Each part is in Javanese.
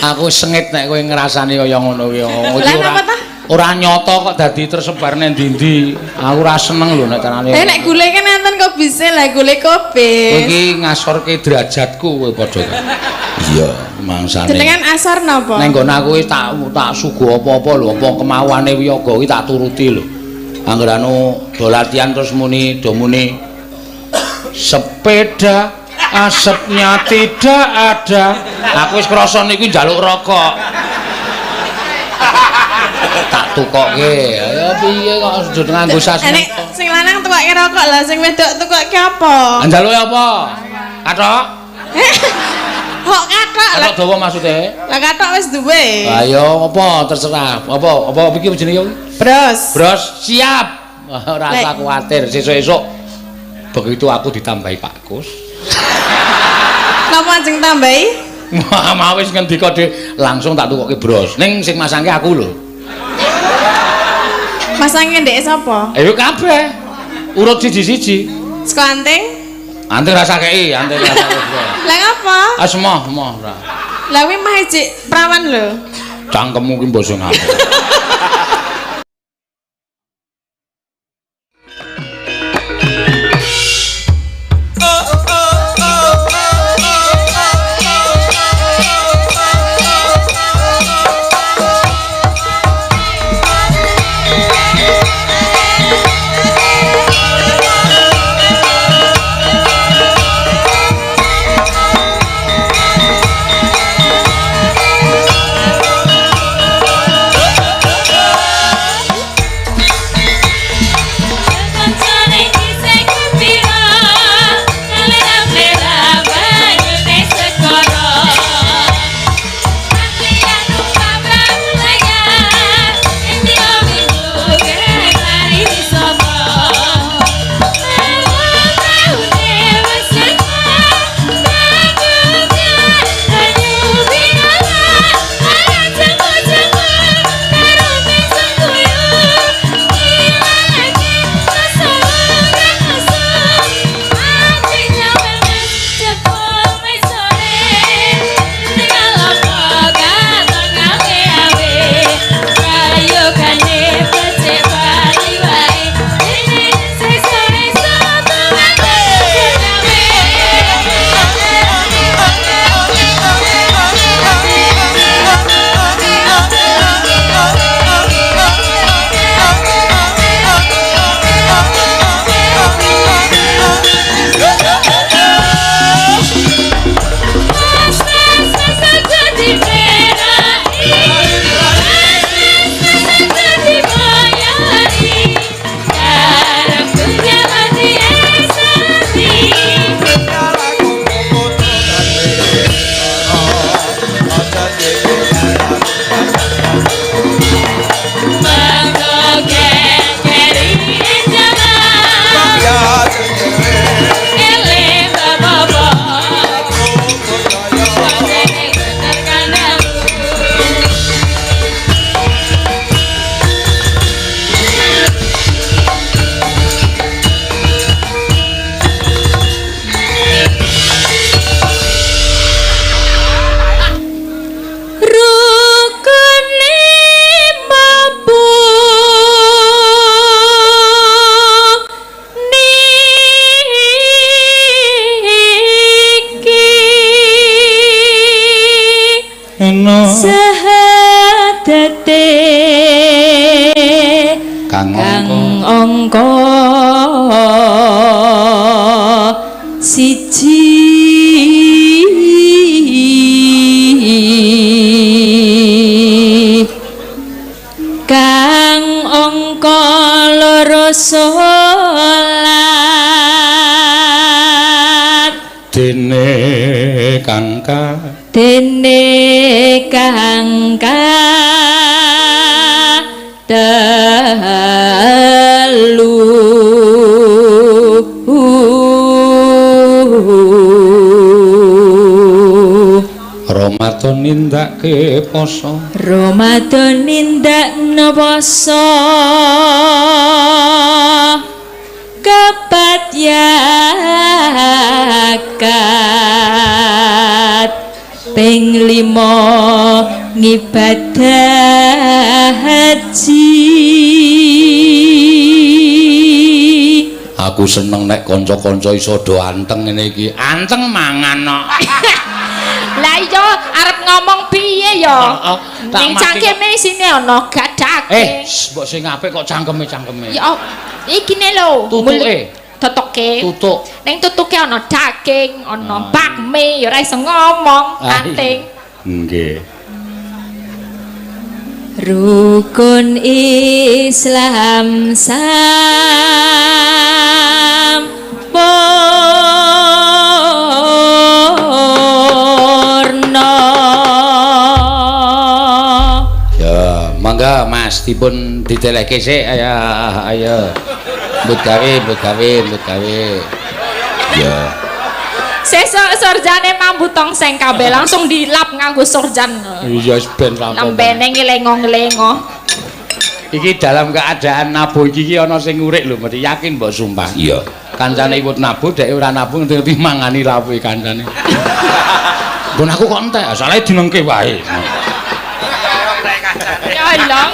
Aku sengit nek kowe ngrasani kaya ngono kuwi. Lah napa ta? Ora nyata kok dadi tersebar nang ndi-ndi. Aku ora seneng lho nek carane. Eh nek gule kan enten kobise, lah gule Kowe kobis. iki ngasorke derajatku kowe padha. Iya, mangsane. Jenengan asor napa? Neng nggon aku iki tak tak suguh apa-apa lho, apa kemauane wiyaga iki tak turuti lho. Angger anu do latihan terus muni do muni sepeda asapnya tidak ada. Aku wis krasa niku njaluk rokok. Tak tukoke. Ya piye kok aja nganggo sas. Nek sing lanang tukoke rokok lah, sing wedok tukoke apa? Njaluke apa? Kathok? Kok kathok lah? Kathok dawa maksude? Lah kathok wis duwe. Ayo apa terserah. Apa apa iki jenenge? Bros. Bros siap. Ora usah kuwatir, sesuk-esuk begitu aku ditambahi Pak Kus. Napa ajeng tambahi? Wah, wis ngendika Dik, langsung tak tukoke bros. Ning sing masangke aku lho. Masangke ndek sapa? Ayo kabeh. Urut siji-siji. Saka anting? Anting rasa kei, anting rasa kei. Lah ngapa? Ah semoh, moh ora. Lah kuwi mah ijik prawan lho. Cangkemmu ki mbok sing apa. Kang angka siji kang angka loro salat dene kang dene kang telu Ramadan nindakake poso, Ramadan nindakno poso kepat yakat Ping 5 ngibadah haji. Aku seneng nek kanca-kanca iso do anteng ngene iki. Anteng mangan kok. Lah iya arep ngomong piye ya? Heeh, tak Ning mati cangkeme isine ana gadake. Mbok sing apik kok cangkeme-cangkeme. Ya ikine lho. Tutuke. Tutuke. Tutuk. Ning tutuke ana daging, ana bakmi, ya ora iso ngomong, anting. Nggih. Rukun Islam sampurna. Ya, mangga Mas dipun ditelehke sik ayo ayo. Mbut gawe, mbut gawe, mbut gawe. Ya. Sesuk sorjane mambu tongseng kabeh langsung dilap nganggo sorjan. Iya wis ben rampung. Lambene ngelengo-ngelengo. Iki dalam keadaan nabuh iki ki ana sing ngurik lho, mesti yakin mbok sumpah. Iya. Kancane iwut nabuh, dhek ora nabuh ngerti mangani lawuhe kancane. Nggon aku kok entek, asale dinengke wae. Ya Allah.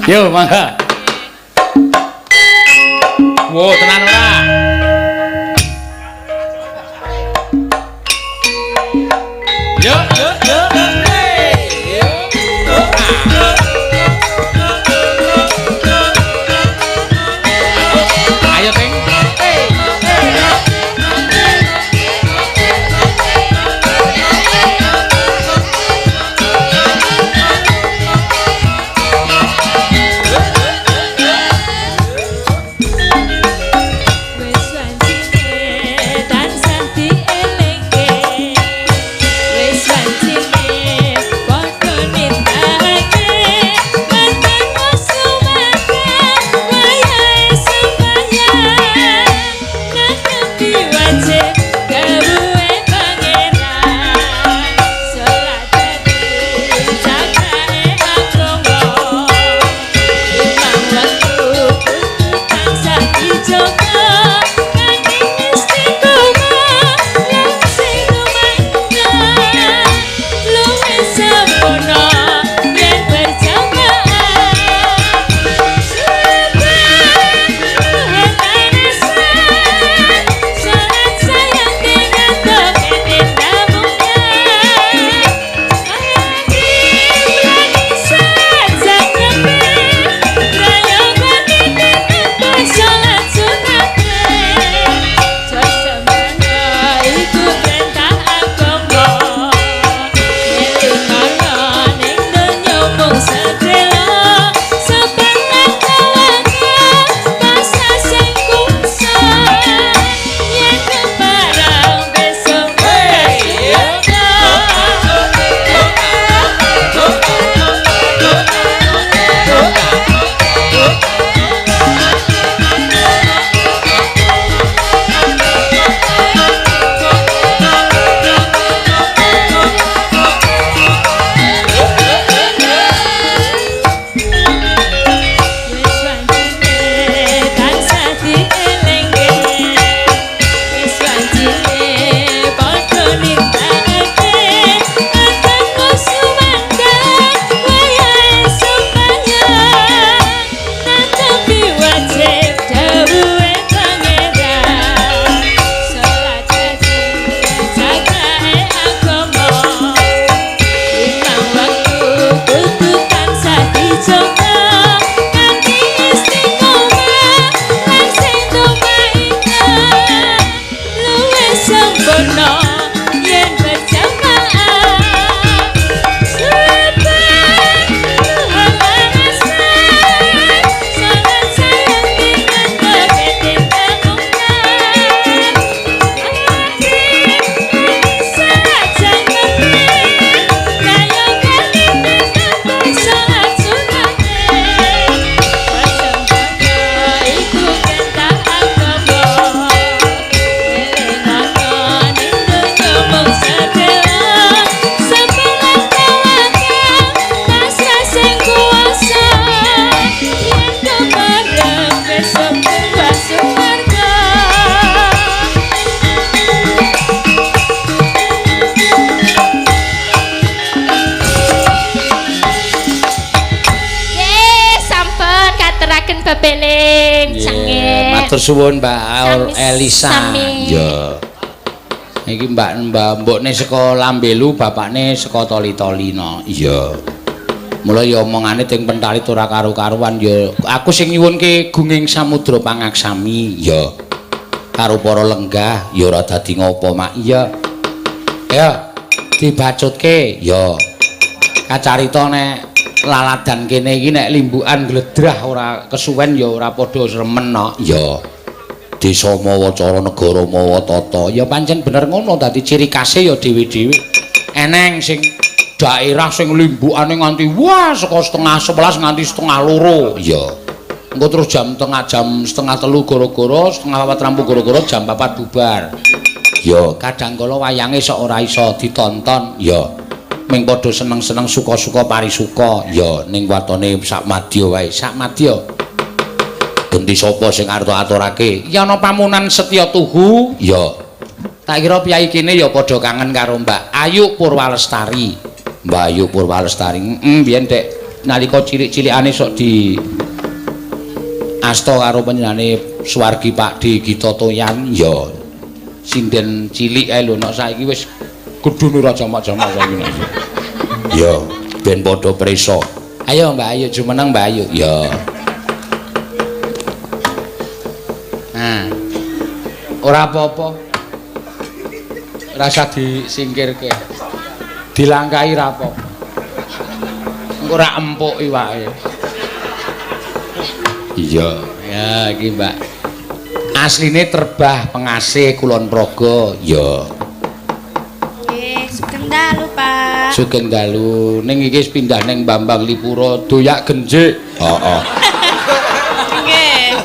Yo, mangga. Wo, tenan ora? Yo, yo, yo. Ayo, Ting. Matur suwun Mbak Elisa. Sami. Ya. Iki Mbak mbokne saka Lambelu, bapakne saka Toli-Toli no. Iya. Mula ya omongane teng Pentalit ora karo-karuan ya. Aku sing nyuwunke gunging samudra pangaksami. Ya. Karo para lenggah ya ora dadi ngopo, Mak. Iya. Ya, dibacutke. Ya. Kacarita nek laladan kene iki nek limbukan gledrah ora kesuwen ya ora padha remen no. Ya. Desa mawa cara negara mawa tata. Ya pancen bener ngono, dadi ciri khase ya dhewe-dhewe. Eneng sing daerah sing limbukane nganti wah saka 10:30 nganti 1:30. Ya. Engko terus jam 2:30 gara-gara 3:30 rampung gara-gara jam 4 bubar. Ya, kadang kala wayange sok ora iso ditonton. Ya. Ming padha seneng-seneng suka-suka parisuka. Ya, ning watone sak madya wae. Sak madya. Genti sapa sing arep aturake? Ya ana pamunan Setya Tuhu. Ya. Tak kira piyai kene ya padha kangen karo Mbak Ayu Purwalestari. Mbak Ayu Purwalestari. Heeh, biyen dek nalika cilik-cilikane sok di asta karo panjenengane Suwargi Pak D Gita Toyan. Ya. Sinden cilik ae lho, nek saiki wis gedune ora jamak-jamak saiki. Ya, ben padha prisa. Ayo Mbak Ayu jumeneng Mbak Ayu. Ya. Nah. Ora apa-apa. Rasa disingkirke. Dilangkahi ra apa-apa. Engko ora empuk iwake. Iya, ya iki Mbak. Asline Terbah Pengasih Kulon Progo. Ya. Nggih, sugeng dalu, Pak. Sugeng dalu. Ning iki wis pindah ning Bambang Lipura, Doyak Genjik. Heeh. Nggih.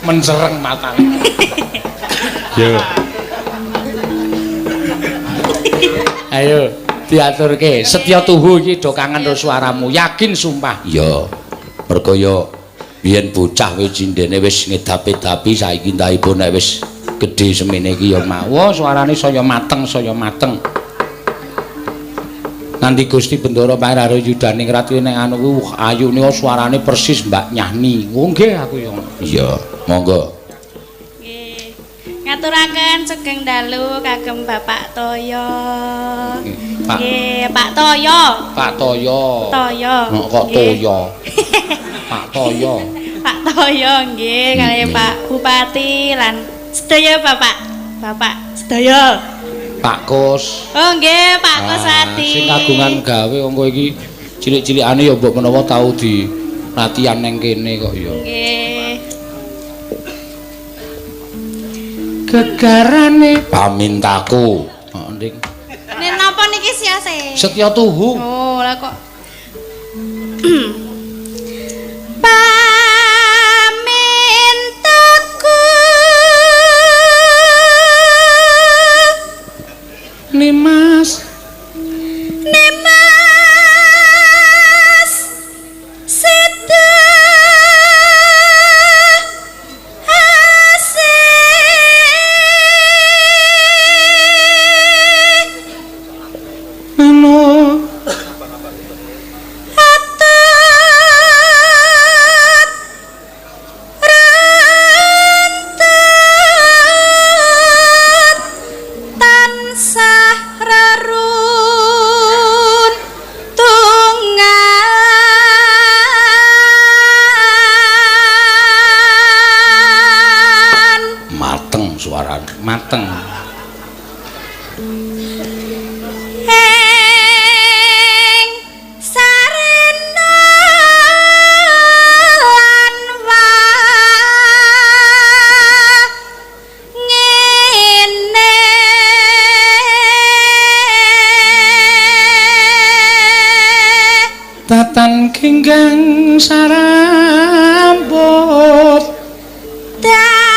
Mencereng matane. Yo. Ayo diaturke. Setya Tuhu iki do kangen karo suaramu. Yakin sumpah. Iya. Mergo yo biyen bocah wis cindene wis ngedapi-dapi saiki entahipun nek wis gedhe semene iki ya mawa suarane saya mateng, saya mateng. Nanti Gusti Bendara Pangeran Yudaning Ratu nek anu kuwi ayune suarane persis Mbak Nyahni. Oh nggih aku ya. Iya, monggo. Nggih. Ngaturaken sugeng dalu kagem Bapak Toyo. Pak. Nggih, Pak Toyo. Pak Toyo. Toyo. Kok Toyo. Pak Toyo. Pak Toyo nggih kalih Pak Bupati lan sedaya Bapak. Bapak sedaya. Pak Kus. Oh nggih, Pak Kuswati. Sing kagungan gawe wong kowe iki cilik-cilikane ya mbok menawa tau di latihan nang kene kok ya. Nggih. Gegarane pamintaku. Heeh, Ning. Nek napa niki siase? Setya Tuhu. Oh, lah kok. Pamintaku Nimas, Nimas Sita Asih Mano Atut Rentut tansah rerun tungan. Mateng suarane, mateng. Ing sarena lan wangene Tatan ginggang sarambut datan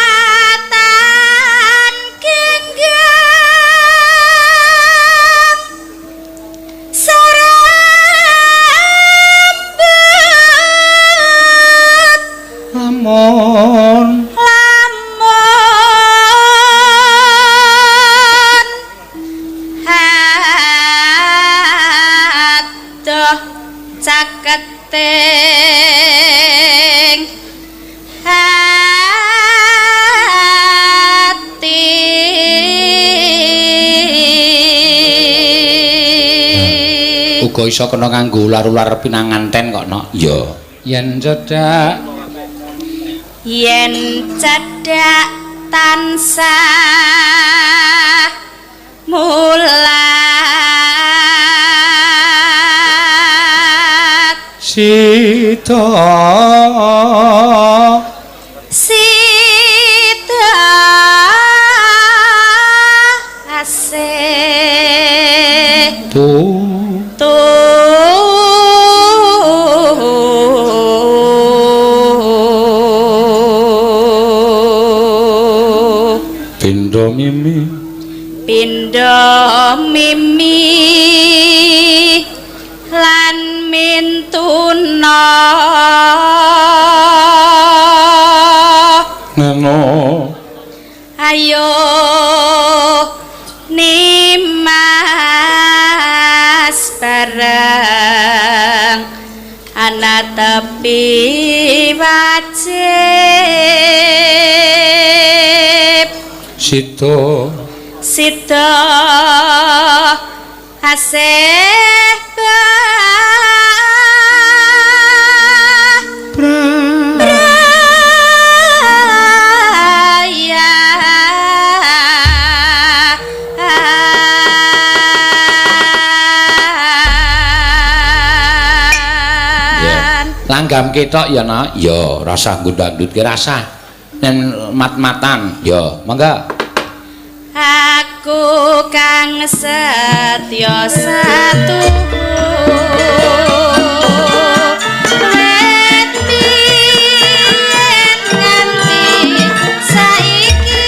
genggang sarambut lamun lamun adoh caketing uga iso kena kanggo ular-ular pinanganten kok, Nok. Iya. Yen cedhak, yen cedhak tansah mulat sida sida asih tu tu pindha mimi, pindha mimi lan mintuna neno ayo nimas bareng ana tepi wajib sida sida asih braya. Langgam ketok ya, Nak. Ya, rasah nggo dangdut ki rasah. Nen mat-matan. Ya, mangga. Aku kang setya satu wit biyen nganti saiki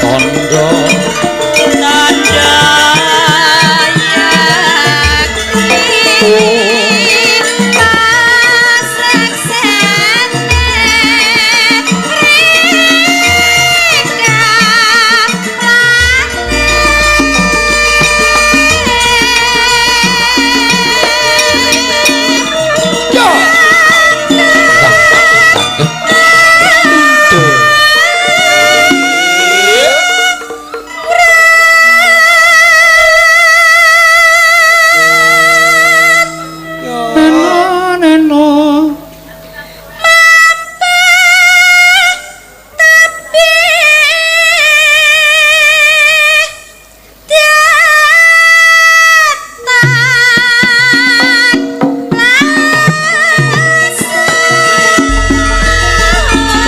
Tondo neno neno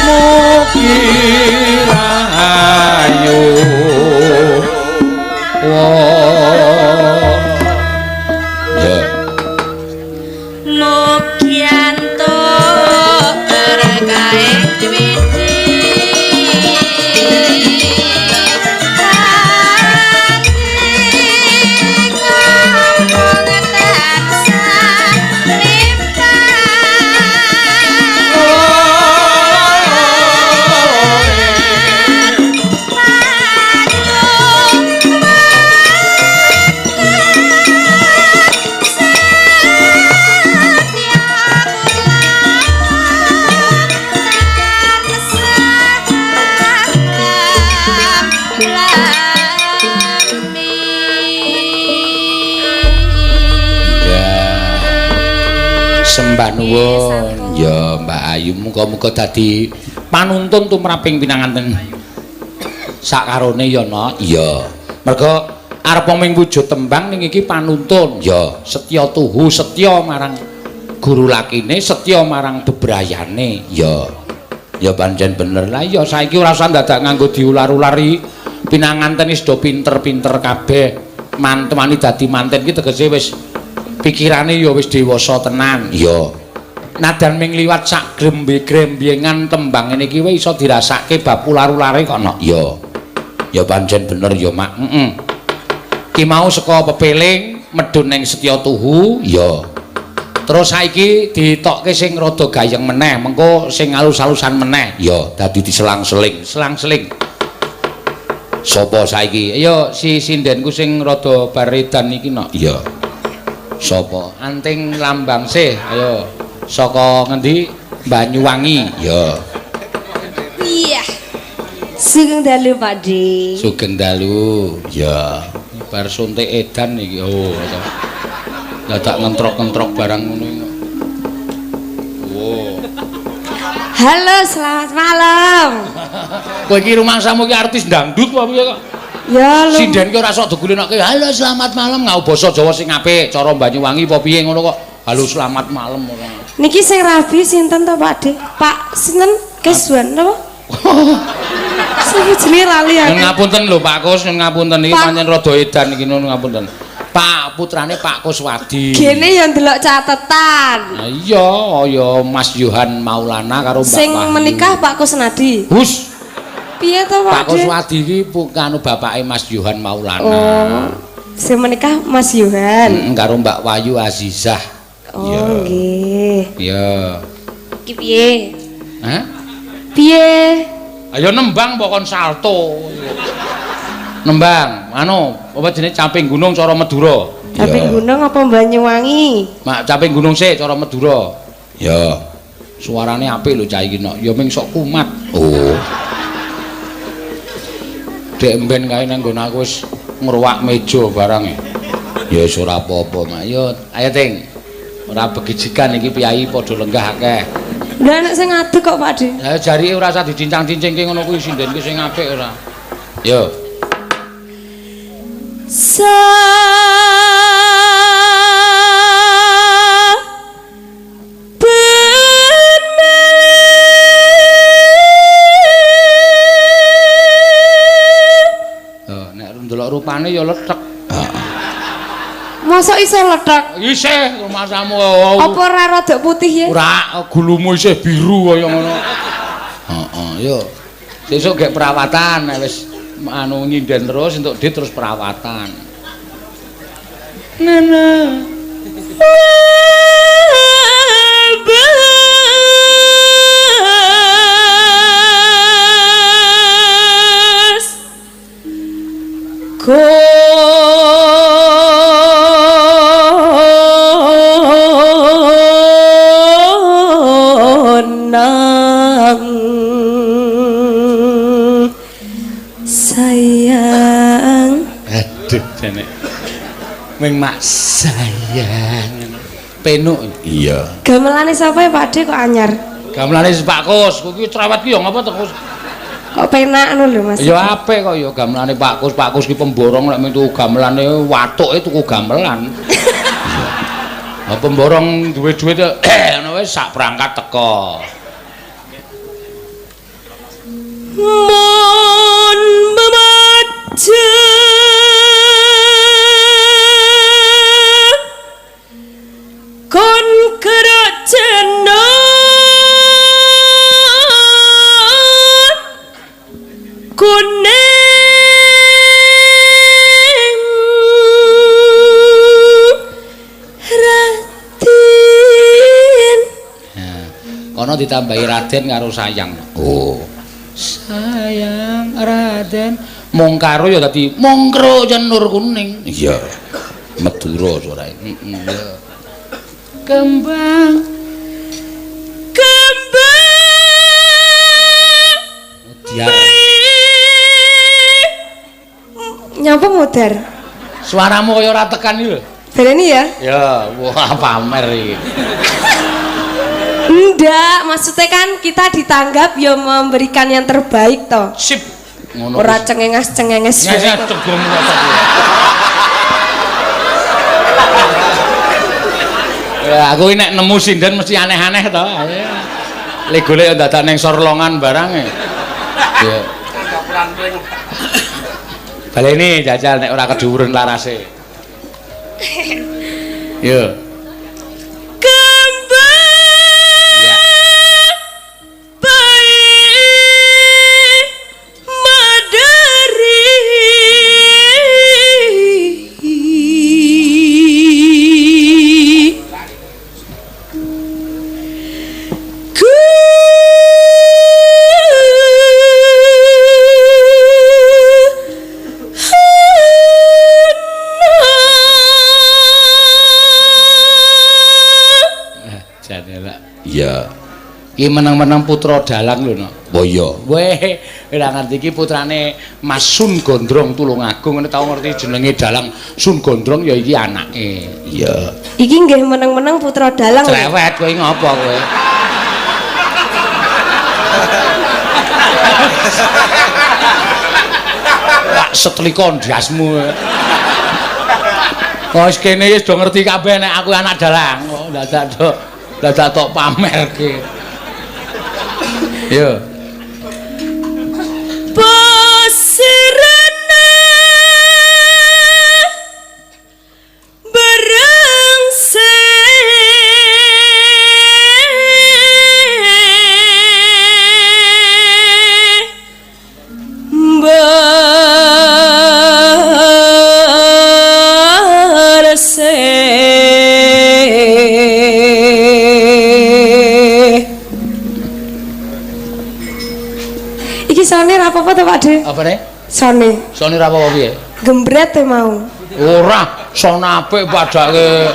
mugi rahayu wo ya. Mugi antuk berkahe wiji kampung tansah Sembah nuwun ya Mbak Ayu, muga-muga dadi panuntun tumraping pinanganten sakarone ya, Nok. Iya, mergo Arep ming wujud tembang ning iki panuntun. Ya, setya tuhu, setya marang guru lakine, setya marang bebrayane. Ya. Ya pancen bener. Lah iya saiki ora usah dadak nganggo diular-ulari. Pinanganten wis do pinter-pinter kabeh. Mantemani dadi manten iki tegese wis pikirane ya wis dewasa tenan. Iya. Nadan ming liwat sak grembe-grembyengan tembang ngene iki wis iso dirasake bab ular-ulare kok no. Iya. Ya pancen bener ya, Mak. Heeh. Ki mau saka pepeling medhun ning Setya Tuhu, iya. Terus saiki ditokke sing rada gayeng meneh, mengko sing alus-alusan meneh. Ya, dadi diselang-seling, selang-seling. Sapa saiki? Ayo si sindenku sing rada baredan iki no. Iya. Sapa? Anting Lambang sih. Ayo. Saka ngendi? Banyuwangi. Ya. Iya. Sugeng dalu, Pak D. Sugeng dalu. Ya. Bar suntik edan iki. Oh, dadak ngentrok-ngentrok barang ngono iki. Oh. Halo, selamat malam. Kowe iki rumangsamu iki artis dangdut apa piye kok? Ya lho. Sinden ki ora sok digulinake. Halo, selamat malam ngau basa Jawa sing apik, cara Banyuwangi apa piye ngono kok. Halo, selamat malam ngono. Niki sing rabi sinten to, Pak D? Pak sinten? Keswan napa? Sing jenenge lali aku. Nyun ngapunten lho Pak Kus, nyun ngapunten iki pancen rada edan iki nyun ngapunten. Pak putrane Pak Kuswadi. Gene ya ndelok catetan. Nah, iya, ya Mas Yohan Maulana karo Mbak Sing Wahyu. menikah Pak Kusnadi. Hus. Piye to, Pak? Pak Kuswadi iki kanu bapake Mas Yohan Maulana. Oh. Sing menikah Mas Yohan. Karo Mbak Wahyu Azizah. Oh, nggih. Iya. Iki piye? Hah? Piye? Ayo nembang apa kon salto. Nembang, anu, apa jenenge Caping Gunung cara Madura. Caping Gunung apa Banyuwangi? Mak Caping Gunung sik cara Madura. Ya. Suarane apik lho cah iki nok. Ya ming sok kumat. Oh. Dek mben kae nang nggon aku wis ngruwak meja barang e. Ya wis ora apa-apa, Mak. Yo, ayo Ting. Ora begijikan iki piyayi padha lenggah akeh. Lah nek sing ngadeg kok Pak De. Lah jarike ora usah dicincang-cincingke ngono kuwi sinden ki sing apik ora. Yo. Oh, nek ndelok rupane ya lethek. Mosok isih lethek? Isih rumasamu. Apa ora rada putih ya? Ora, gulumu isih biru kaya ngono. Heeh, yo. Sesuk gek perawatan nek wis anu nyinden terus entuk dit terus perawatan. Nana. Konang sayang. Aduh jane. Ming mak sayang. Penuk. Iya. Gamelane sapa ya Pak De kok anyar? Gamelane Pak Kus, kuwi cerewet ki ya ngapa to Kus? Kok penak ngono lho Mas. Ya apik kok ya gamelane Pak Kus. Pak Kus ki pemborong nek tuku gamelane watuke tuku gamelan. Lah pemborong duwe duit ngono wis sak perangkat teko. Mon memaca kon kerok cenut kuning Raden. Kono ditambahi Raden karo sayang. Oh. Sayang Raden mung karo ya dadi mongkro cenur kuning. Iya. Madura suarae. Heeh. Ya. Kembang kembang Diar. Nyapa modar? Suaramu kaya ora tekan iki lho. Berani ya? Ya, wah pamer iki. Enggak, maksudnya kan kita ditanggap ya memberikan yang terbaik toh. Sip. Ngono. Ora cengenges-cengenges. Nges cegom kok. Ya aku nek nemu sinden mesti aneh-aneh to. Le golek dadak ning sorlongan barang e. Ya. Baleni jajal nek ora kedhuwuren larase. Yo. Iya. Iki meneng-meneng putra dalang lho, Nok. Oh iya. Weh, ora ngerti iki putrane Mas Sun Gondrong Tulungagung, ngene tau ngerti jenenge dalang Sun Gondrong ya iki anake. Iya. Iki nggih meneng-meneng putra dalang. Clewet kowe ngopo kowe? Wah, setlika ndasmu. Wis kene wis do ngerti kabeh nek aku anak dalang. Kok dadak tok dadak tok pamerke. Yo. Pasirana berengse berse. Iki sone ra apa-apa to Pak De? Apa ne? Sone. Sone ra apa-apa piye? Gembret e mau. Ora, sone apik padake.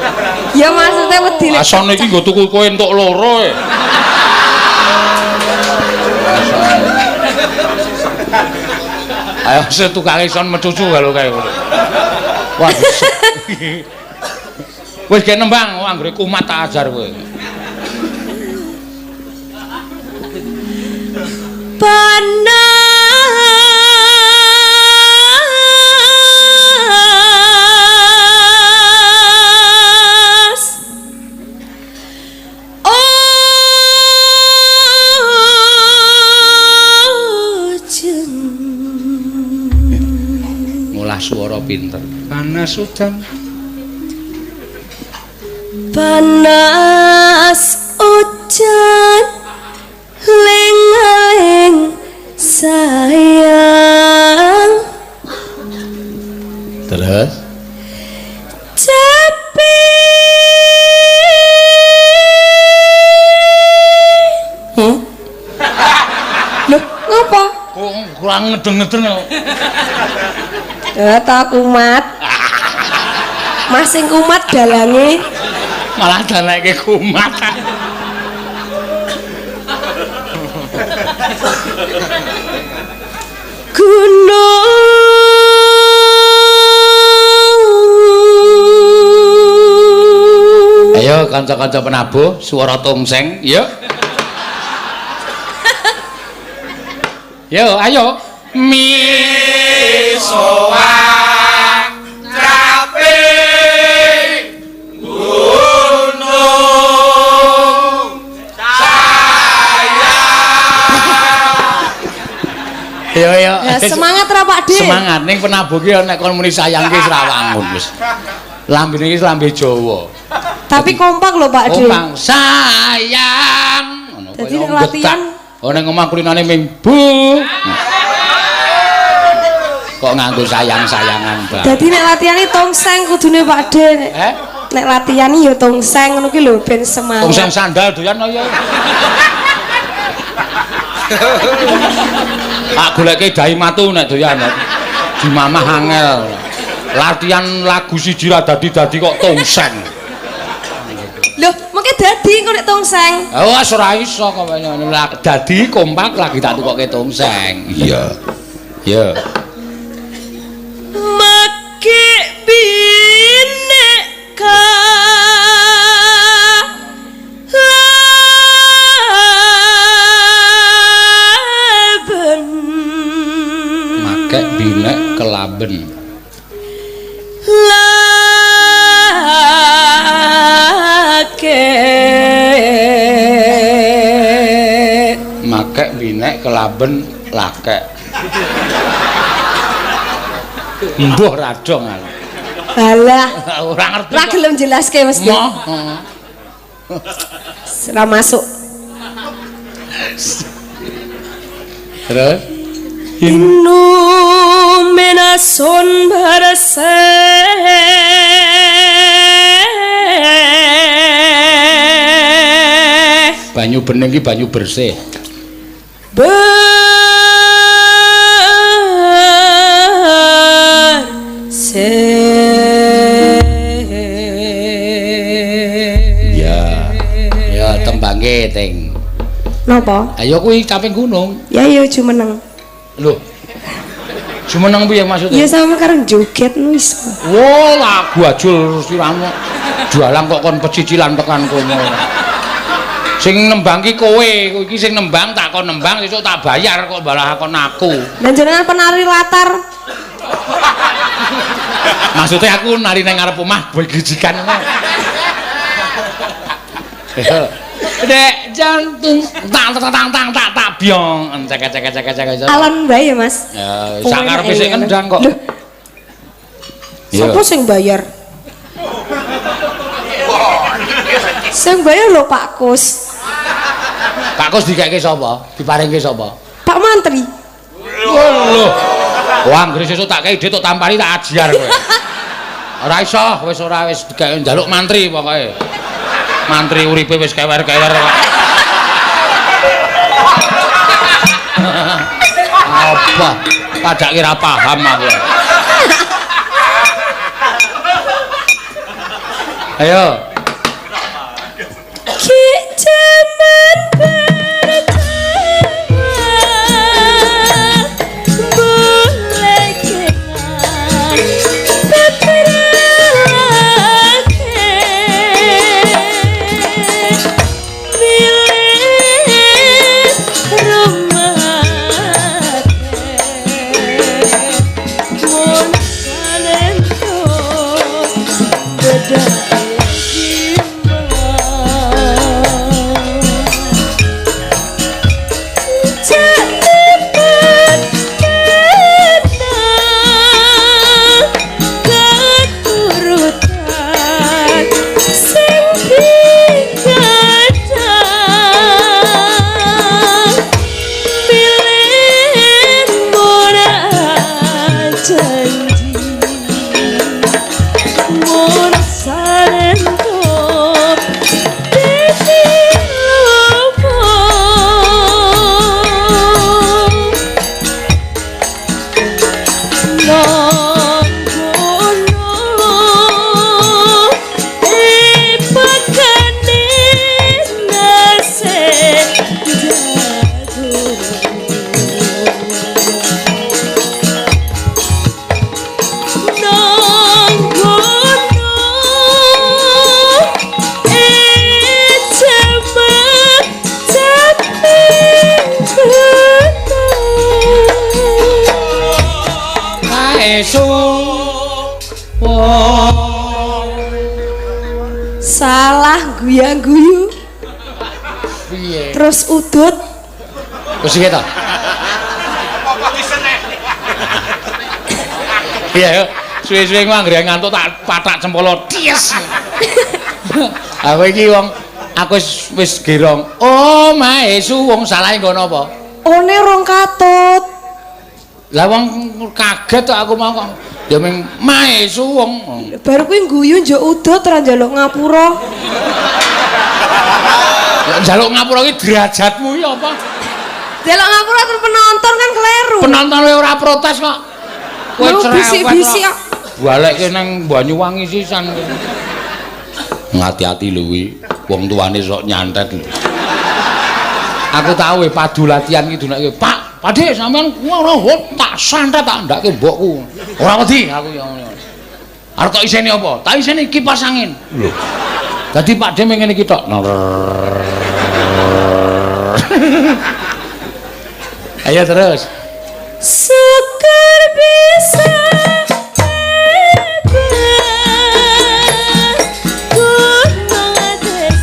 Ya maksudnya wedi nek. Sone iki nggo tuku kowe entuk loro e. Ayo setukange son mecucu kalau kae ngono. Wah. Wis gek nembang anggere kumat tak ajar kowe. Panas ojen ngolah suara pinter. Panas udan, panas ujan ling-ling sayang. Terus cepi. Loh, ngopo? Kok kurang ngedeng-ngedeng kok. Ya ta kumat. Mas sing kumat dalange malah daleke kumat. Gunung. Ayo kanca-kanca penabuh suara tongseng, yuk. Yo, ayo. Mi soa trape gunung saya. Yo yo. Ya, semangat ra Pak De. Semangat ning penabuh ki nek kon muni sayang ki wis ra wangun wis. Lambene iki lambe Jawa. Tapi kompak lho Pak De. Kompak sayang. Ngono Dadi nek latihan oh ning omah kulinane ming bu. Kok nganggo sayang-sayangan bareng. Dadi nek latihan iki tongseng kudune Pak De. Eh? Nek latihan ya tongseng ngono ki lho ben semangat. Tongseng sandal doyan ya. Tak goleke dahi matu nek doyan. Dimamah angel. Latihan lagu siji ra dadi-dadi kok tongseng. Loh, mengke dadi engko nek tongseng. Oh, wis ora iso kok dadi kompak lagi tak tukoke tongseng. Iya. Iya. Make bineka laben. Make binek kelaben. Lakek. Makek binek kelaben lakek. Mbuh radong aku. Alah, Ora ngerti. ora gelem jelaske mesti. Moh. Heeh. Ora masuk. Terus Inu menason berseh. Banyu bening ki banyu bersih. Bersih. Ya. Ya tembangke ting. Napa? Ayo kuwi caping gunung. Ya ya jumeneng. Lho. Jumeneng piye maksudnya? Ya sama karo joget nu iso. Wo lagu ajul siramu. Jualan kok kon pecicilan tekan kono. Sing nembang ki kowe, iki sing nembang tak kon nembang sesuk tak bayar kok balah kon aku. Dan jenengan penari latar. Maksudnya aku nari nang ngarep omah begijikan ngono. Dek jantung tang tang tang tang tak tak byong cek cek cek cek cek. Alon bae ya, Mas. Ya sak karepe sik kendang kok. Loh, sapa sing bayar? Sing bayar lho Pak Kus. Pak Kus dikeke sapa? Diparingke sapa? Pak Mantri. Lho. Wah, anggere sesuk tak kei dhuwit tok tampani tak ajiar kowe. Ora iso, wis ora wis digawe njaluk mantri pokoke. Mantri uripe wis kewer-kewer kok. Apa? Padake ora paham aku. Ayo. Ki jaman pertama bolekengan peperake milik rumah mun salento bedake. Salah guya-guyu. Piye? Terus udut. Wis piye to? Piye yo? Suwe-suwe ku anggere ngantuk tak patak cempolo. Ties. Aku iki wong aku wis gerong. Oh, mae suwung salahe nggo napa? One rong katut. Lah wong kaget kok aku mau kok. Ya ming mae suwung. Baru kuwi guyu njuk udut ora njaluk ngapura. Njaluk ngapura iki derajatmu iki apa? Njaluk ngapura terus penonton kan kleru. Penonton ora protes kok. Kowe Lho, cerewet. bisik-bisik kok. Balekke nang Banyuwangi sisan. Ngati-ati lho kuwi, wong tuane sok nyantet. Aku tau padu latihan iki dunake, Pak, Pakde sampean ora tak santet tak ndake mbokku. Ora wedi aku ya ngono. Arep tok iseni apa? Tak iseni kipas angin. Lho. Dadi Pakde mung ngene iki tok. Ayo terus. Syukur bisa bebas gunung desa.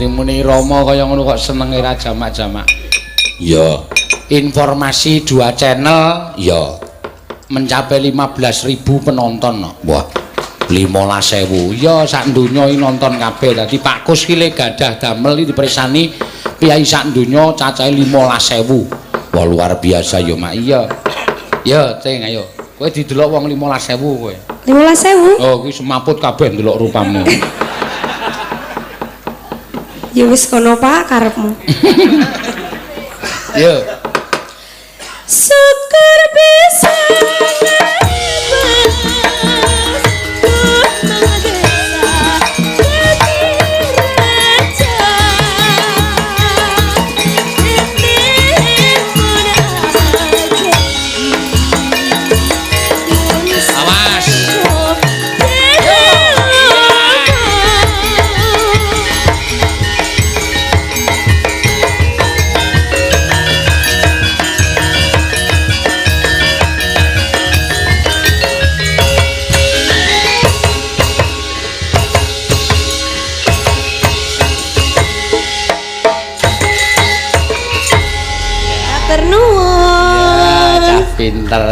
Muni Rama kaya ngono kok senenge ra jamak-jamak. Iya. Informasi 2 channel ya mencapai 15.000 penonton no. Wah, 15.000. Ya sak donya iki nonton kabeh. Dadi Pak Kus ki le gadah damel iki dipersani piyai sak donya cacahe 15.000. Wah, luar biasa ya, Mak. Iya. Ya, Cing, ayo. Kowe didelok wong 15.000 kowe. 15.000? Oh, kuwi semaput kabeh ndelok rupamu. Ya wis kono Pak karepmu. Ya. Syukur bisa Awas. Matur nuwun. Cah pinter.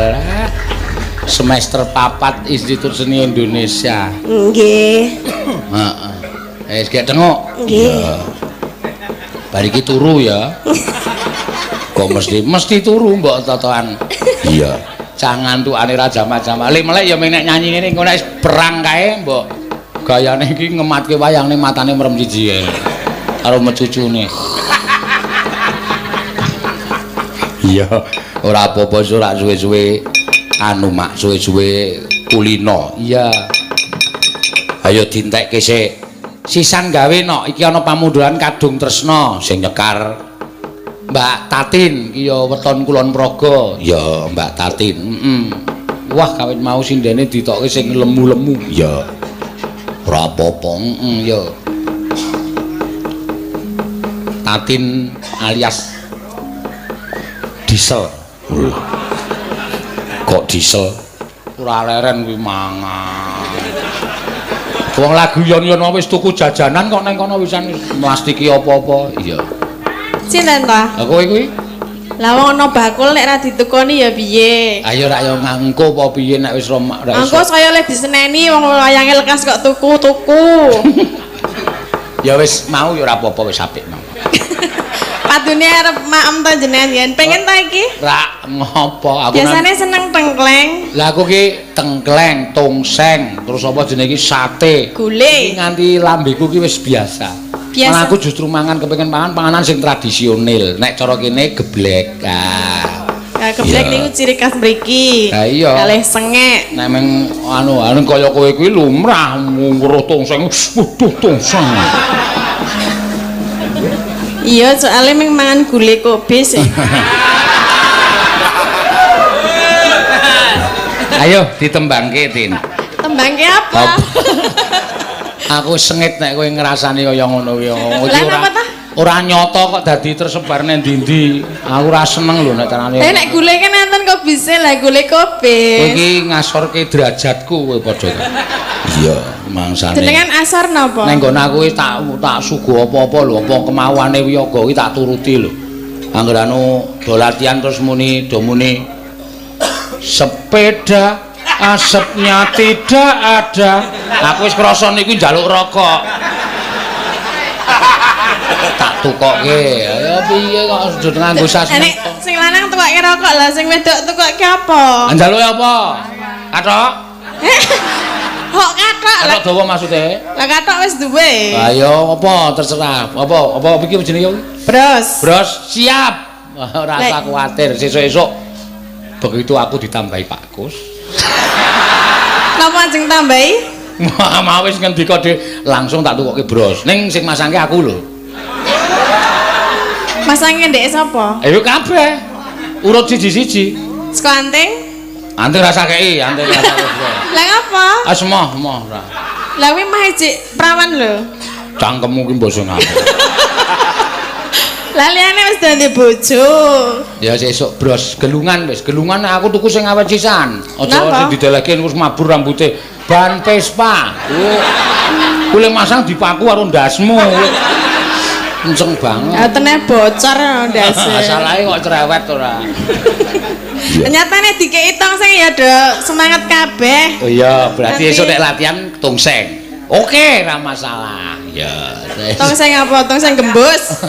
Semester 4 Institut Seni Indonesia. Nggih. Heeh. Eh, gek tengok. Nggih. Bar iki turu ya. Kok mesti turu mbok totoan. Iya. Cah ngantukane ra jamak-jamak. Lek melek ya mek nek nyanyi ngene engko nek perang kae mbok gayane iki ngematke wayang ning matane merem siji kae. Karo mecucune. Iya, ora apa-apa ora suwe-suwe anu mak suwe-suwe kulino. Iya. Ayo dintekke sik. Sisan gawe no, iki ana pamunduran Kadung Tresna sing nyekar Mbak Tatin iki ya weton Kulon Progo. Ya Mbak Tatin. Heeh. Wah, kawit mau sindene ditokke sing lemu-lemu. Ya. Ora apa-apa. Heeh, ya. Tatin alias Diesel. Kok diesel? Ora leren kuwi mangan. Wong lagu yon-yon wis tuku jajanan kok nang kono wisan mlastiki apa-apa. Iya. Sinten ta? Lah kowe kuwi? Lah wong ana bakul nek ra ditukoni ya piye? Ayo rak ya ngangko apa piye nek wis romak rak iso. Engko saya leh diseneni wong wayange lekas kok tuku-tuku. Ya wis mau ya ora apa-apa wis apik mau. Padune arep maem ta jenengan yen pengen ta iki? Rak ngopo aku biasane seneng tengkleng. Lah aku ki tengkleng, tongseng, terus apa jenenge iki sate. Gule. Iki nganti lambeku ki wis biasa. Biasa. Malah aku justru mangan kepengin mangan panganan sing tradisional. Nek cara kene geblek. Ah. Nah, geblek niku ciri khas mriki. Lah iya. Kalih sengek. Nek meng anu kaya kowe kuwi lumrah ngruh tongseng. Waduh tongseng. Iya, soalnya meng mangan gule kobis. Ayo ditembangke, Tin. Tembangke apa? Aku sengit nek kowe ngrasani kaya ngono kuwi. Lah napa ta? Ora nyata kok dadi tersebar nang ndi-ndi. Aku ora seneng lho nek carane. Eh nek gule kan enten kobise lah gule kobis. Kowe iki ngasorke derajatku kowe padha. Iya, mangsane. Jenengan asor napa? Neng nggon aku wis tak suguh apa-apa lho, apa kemauane wiyaga kuwi tak turuti lho. Angger anu do latihan terus muni do muni sepeda asapnya tidak ada. Aku wis krasa niku njaluk rokok. Tak tukoke. Ya piye kok sujud nganggo sasmi. Nek sing lanang tukoke rokok lah, sing wedok tukoke apa? Njaluke apa? Kathok. Kok kathok? Kathok dawa maksude? Lah kathok wis duwe. Lah ya apa terserah. Apa apa iki jenenge kuwi? Bros. Bros siap. Ora usah kuwatir, sesuk-esuk begitu aku ditambahi Pak Kus. Napa ajeng tambahi? Wah, wis ngendika dhewe langsung tak tukoke bros. Ning sing masangke aku lho. Masangke ndeke sapa? Ayo kabeh. Urut siji-siji. Saka anting? Anting rasa kei, anting rasa kei. Lah ngapa? Ah semoh, moh ora. Lah kuwi mah ijik prawan lho. Cangkemmu ki mbok sing apa. Lah liyane wis dadi bojo. Ya sesuk bros gelungan wis, gelungan aku tuku sing awet sisan. Aja sing didelehke terus mabur rambute. Ban Vespa. Kuwi masang dipaku karo ndasmu. Kenceng banget. Ya teneh bocor ndase. Salahe kok cerewet ora. Nyatane dikeki tongseng ya do semangat kabeh. Oh iya, berarti esuk nek latihan tongseng. Oke, ora masalah. Ya. Tongseng apa? Tongseng gembus.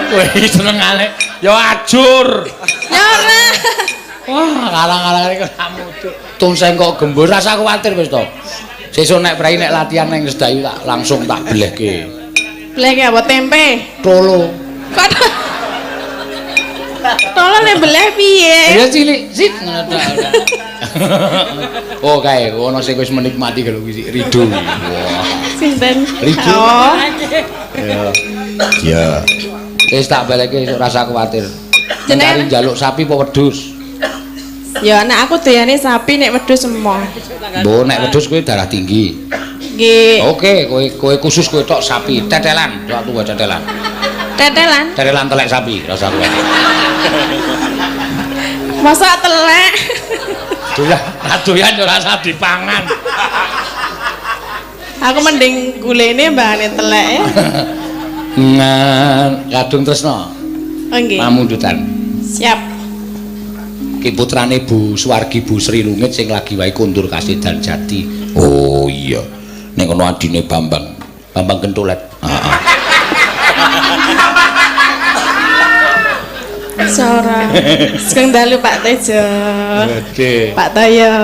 Kowe iki senengane ya ajur. Ya ora. Wah, kalang-kalang iki ora mutu. Tongseng kok gembus, rasa kuwatir wis to. Sesuk nek prei nek latihan ning Sedayu tak langsung tak blehke. Blehke apa tempe? Tolo. Kok tolo nek bleh piye? Ya cilik sit ngono tok. Oh kae ono sing wis menikmati kalau kuwi Rido. Wah. Sinten? Rido. Oh. Ya. Ya. Wis tak balekke esuk rasa kuwatir. Jenenge Mencari njaluk sapi apa wedhus? Ya nek aku doyane sapi nek wedhus emoh. Mbok nek wedhus kowe darah tinggi. Nggih. Oke, kowe khusus kowe tok sapi, tetelan, tok tuwa tetelan. Tetelan? Tetelan telek sapi, rasa kuwatir. Masa telek? Doyan, doyan yo rasa dipangan. Aku mending gulene mbahane telek ya. Ngan kadung tresna. Oh nggih. Pamundutan. Siap. Ki putrane Bu Suwargi Bu Sri Lungit sing lagi wae kondur kasedan jati. Oh iya. Ning kono adine Bambang. Bambang Kentulet. Heeh. Sora. Sugeng dalu Pak Tejo. Oke. Pak Toyo.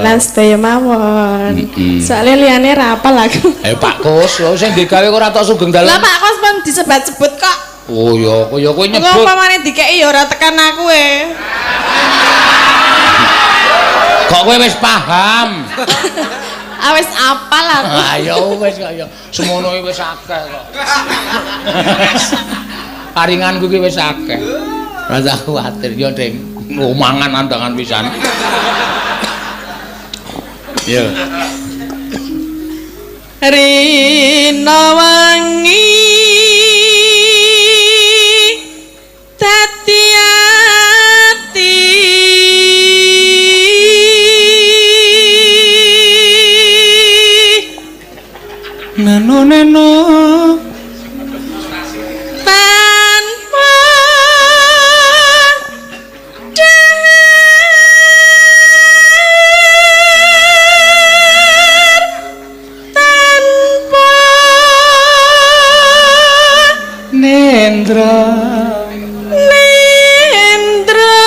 Lan sedaya mawon. Soale liyane ra apal aku. Pak Kus, lho sing digawe kok ora tok sugeng dalu. Lah Pak Kus pun disebat-sebut kok. Oh iya, kaya kowe nyebut. Engko umpamane dikeki ya ora tekan aku e. Kok kowe wis paham? Ah wis apal aku. Ah ya wis kok ya. Semono iki wis akeh kok. Paringanku iki wis akeh. Rasa kuwatir ya, Ding. Oh, mangan andangan pisan. Ya. Rina wangi dadi ati neno neno tanpa dahar tanpa nendra nendra.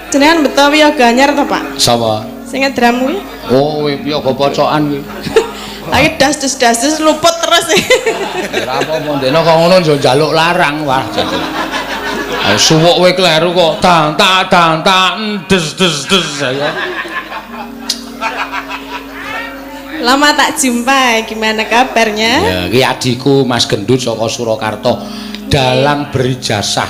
Jenengan beto wiyaga anyar to, Pak? Sapa? Sing ngedram kuwi. Oh, wiyaga pocokan kuwi. Lagi das-das luput terus. Ora apa-apa ndekno kok ngono yo njaluk larang wah. Ayo suwuk kowe kleru kok tang tak tang tak des des des ayo. Lama tak jumpa, gimana kabarnya? Ya, iki adikku Mas Gendut saka Surakarta. Dalang berijasah.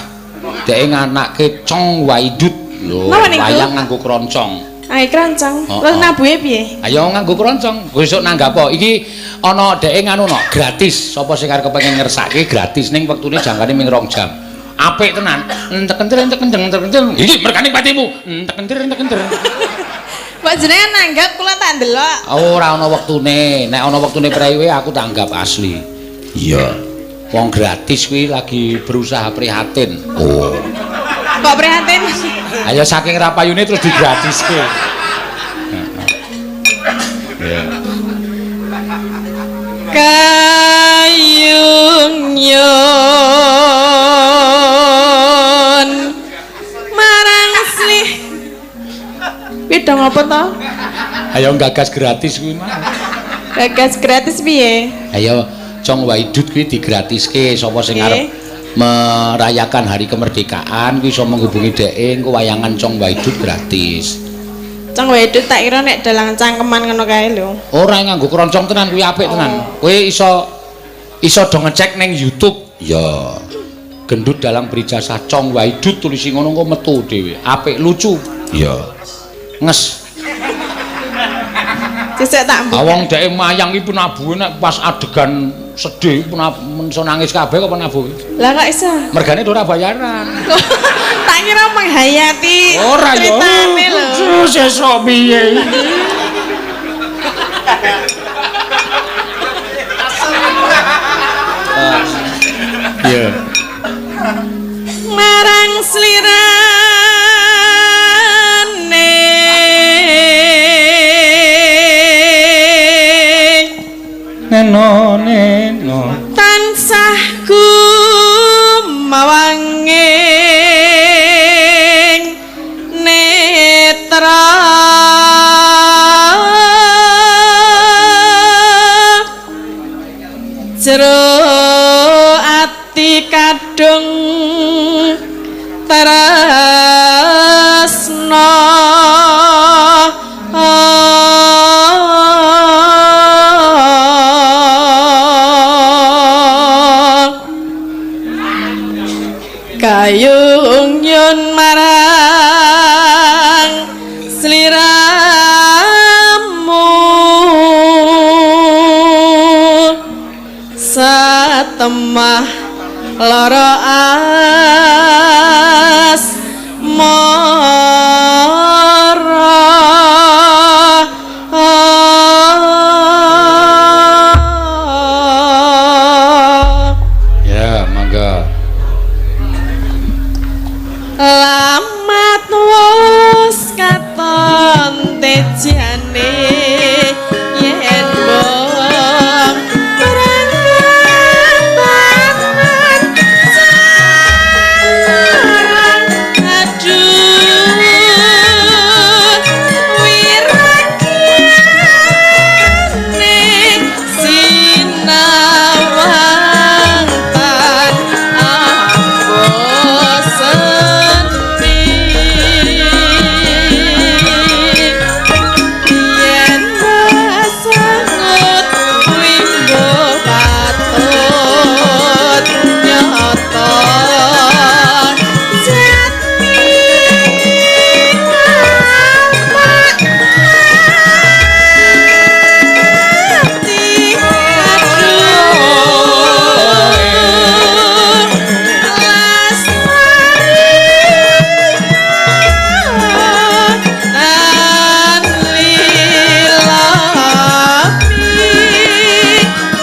Dheke nganake Cong Waidut. Lho, wayang nganggo kroncong. Ayo kroncong. Terus nabuhe piye? Ayo nganggo kroncong. Besok nanggap apa? Iki ana dheke nganu no, gratis. Sapa sing arep kepengin ngersake gratis ning wektune jangkane ming 2 jam. Apik tenan. Entek enter entek enter entek enter. Iki mergane patimu. Entek enter entek enter. Mbok jenengan nanggap kula tak ndelok. Ora ana wektune. Nek ana wektune prewe aku tanggap asli. Iya. Wong gratis kuwi lagi berusaha prihatin. Oh. Kok prihatin? Ayo saking rapayune terus digratiske. Iya. Kayung yun marang slih. Kuwi dong apa to? Ayo gagas gratis kuwi mah. Gagas gratis piye? Ayo Cong Waidut kuwi digratiske sapa sing arep merayakan hari kemerdekaan kuwi iso menghubungi dheke engko wayangan Cong Waidut gratis. Cong Waidut tak kira nek dalang cangkeman ngono kae lho. Ora nganggo kroncong tenan kuwi apik tenan. Kowe iso do ngecek ning YouTube. Ya. Gendut dalang berijasah Cong Waidut tulisi ngono engko metu dhewe. Apik lucu. Iya. Nges. Sesek tak mbuk. Wong dheke mayang iki penabuhe nek pas adegan Sedih menso nangis kabeh kok nabuh. Lah kok iso? Mergane ora bayaran. Tak kira menghayati ora yo. Critane lho. Sesuk piye iki? Iya. Marang slirane neno neno tansah gumawanging netra jero ati kadung tresna. Kayung yun marang sliramu satemah lara asmara. Ya, mangga. Lamat wus katon tejane yen bong berangkat sarang aduh wirakiyane sinawang tan amboseni yen basangut wimbo patut nyata jati wapak ati aduh lestari tan lilami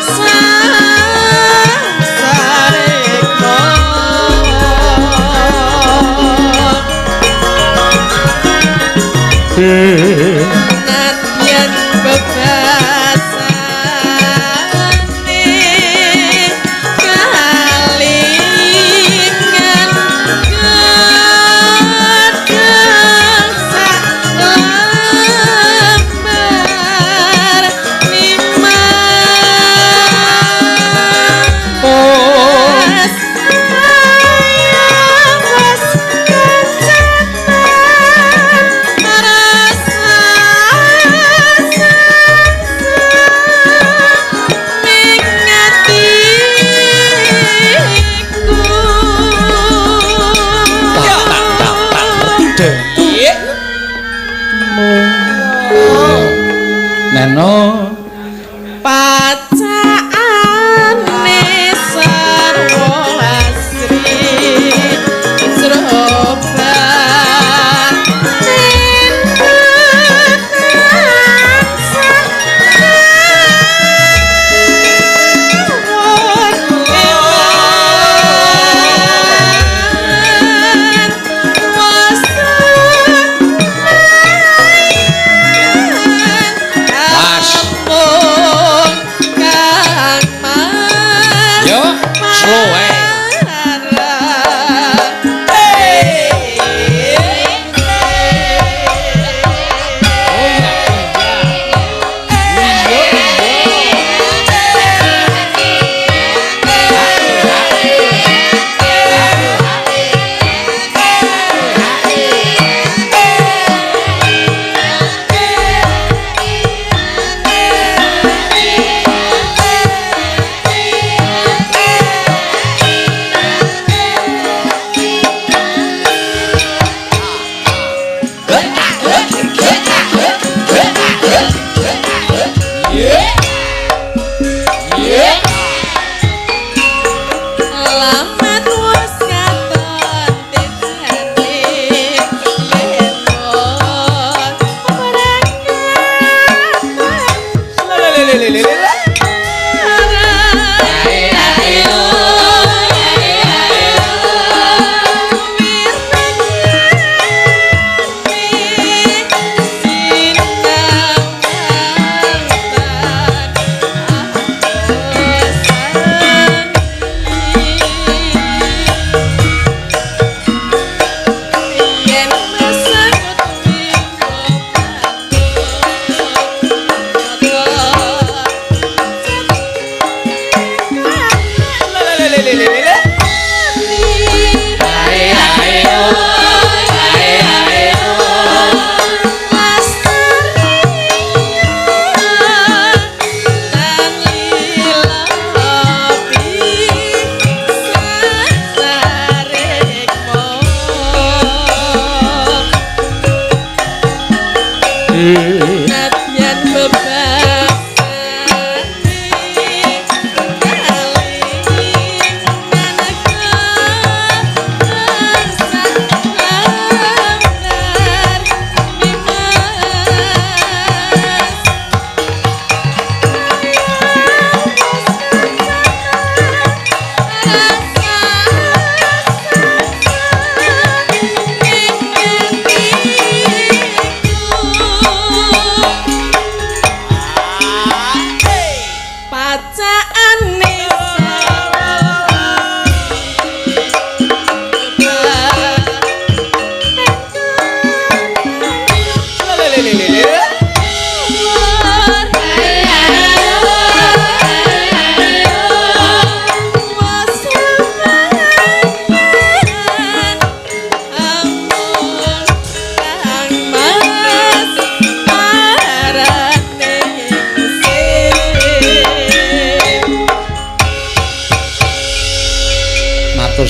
sangsareka. Nadyan bebasane kalingan gedhang sak lembar nimas ayawes kencanan rasa ning atiku. Tak tak tak tak tidak. Neno Pacaane sarwa asri sroba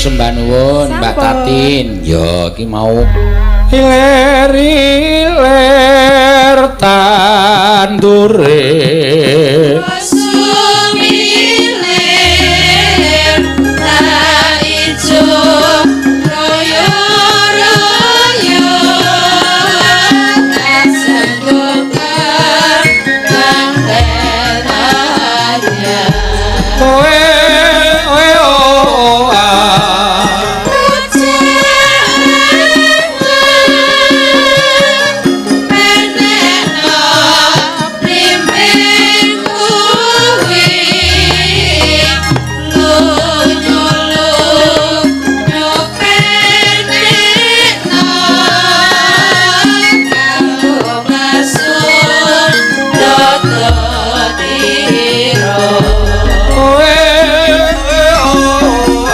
Sembah nuwun Mbak Sampun. Tatin. Ya iki mau iler iler tandure. Sumilir ta ijo royo royo kasenggukan kantenanya. Oe oe o a. Oe oe o a.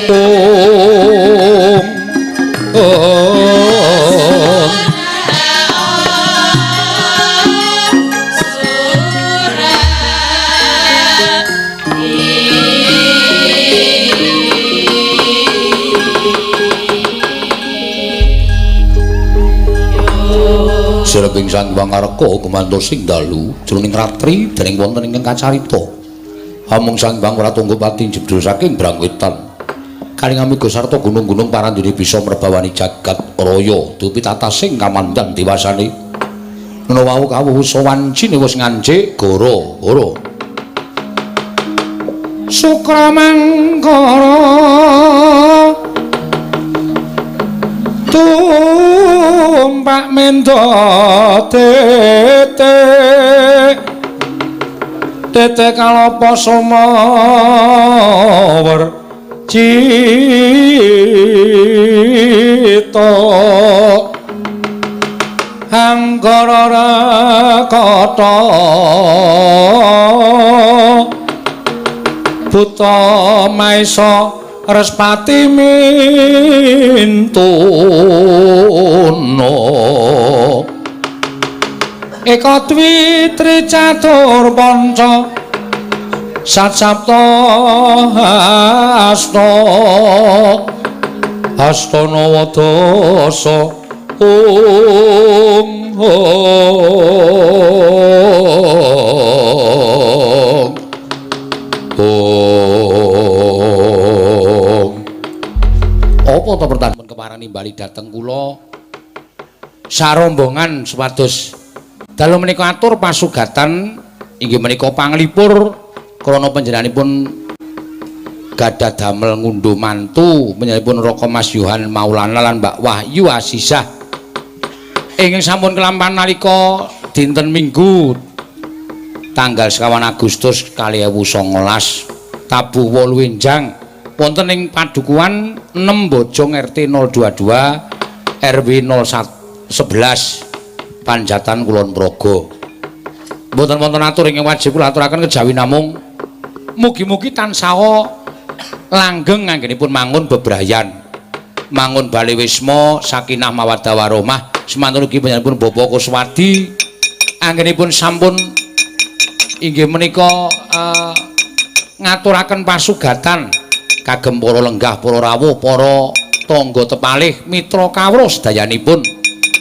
Ong ong. Sreping Sang Wangarka gumantos sing dalu jroning ratri dening wonten ingkang kacarita. Amung Sang Hyang Wratangga pati jedul saking Brangwetan. Kaling amiga sarta gunung-gunung parandene bisa mrebawani jagat raya dupi tatasing kamandan dewasane. Mena wau kawuh sawancine wis ngancik goro-goro. Sukra mangkara tumpak mendo tete tete kalapa sumawer cita anggara rakata buta maesa respati mintuna eka dwi tricatur panca sat sapta asta asta nawa dasa ong ong ong. Apa to pertanyaan kepareng nimbali dhateng kula sarombongan supados dalu menika atur pasugatan inggih menika panglipur krana panjenenganipun gadah damel ngundhuh mantu panjenenganipun Raka Mas Yohan Maulana lan Mbak Wahyu Asisah ingkang sampun kelampahan nalika dinten Minggu tanggal 21 Agustus 2019 tabuh 8 enjang wonten ing padukuhan 6 Bojong RT 022 RW 01 11 Panjatan Kulon Progo. Mboten wonten atur ingkang wajib kula aturaken kejawi namung mugi-mugi tansah langgeng anggenipun mangun bebrayan, mangun bale wisma sakinah mawaddah warahmah. Semantun ugi panjenenganipun Bapak Kuswadi anggenipun sampun inggih menika ngaturaken pasugatan kagem para lenggah, para rawuh, para tangga tepalih, mitra kawruh sedayanipun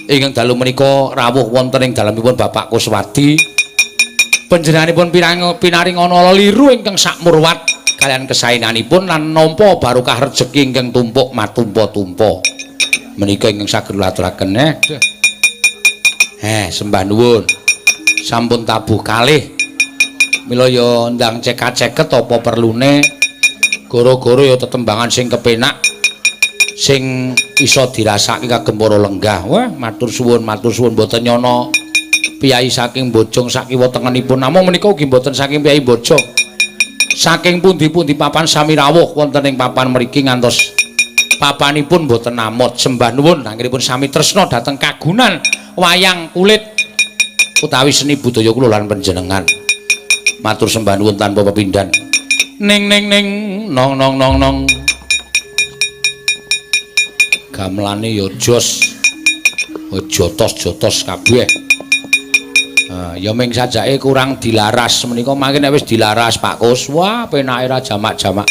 ingkang dalu menika rawuh wonten ing dalemipun Bapak Kuswadi. Panjenenganipun pinaring ana liru ingkang sakmurwat kaliyan kesaenanipun lan nampa barokah rejeki ingkang tumpuk matumpa-tumpa. Menika ingkang saged kula aturaken. Sembah nuwun. Sampun tabuh kalih. Mila ya ndang cekak-ceket apa perlune. Goro-goro ya tetembangan sing kepenak. Sing iso dirasake kagem para lenggah. Wah, matur suwun mboten nyono piyai saking Bojong sakiwa tengenipun. Namung menika ugi mboten saking piyai Bojong. Saking pundi-pundi papan sami rawuh wonten ing papan mriki ngantos papanipun mboten namot. Sembah nuwun anggenipun sami tresna dhateng kagunan wayang kulit utawi seni budaya kula lan panjenengan. Matur sembah nuwun tanpa pepindhan. Ning ning ning nong nong nong nong. Gamelane ya jos. Jotos-jotos kabeh. Ya ming sajake kurang dilaras menika mangke nek wis dilaras Pak Kus, wah penake ra jamak-jamak.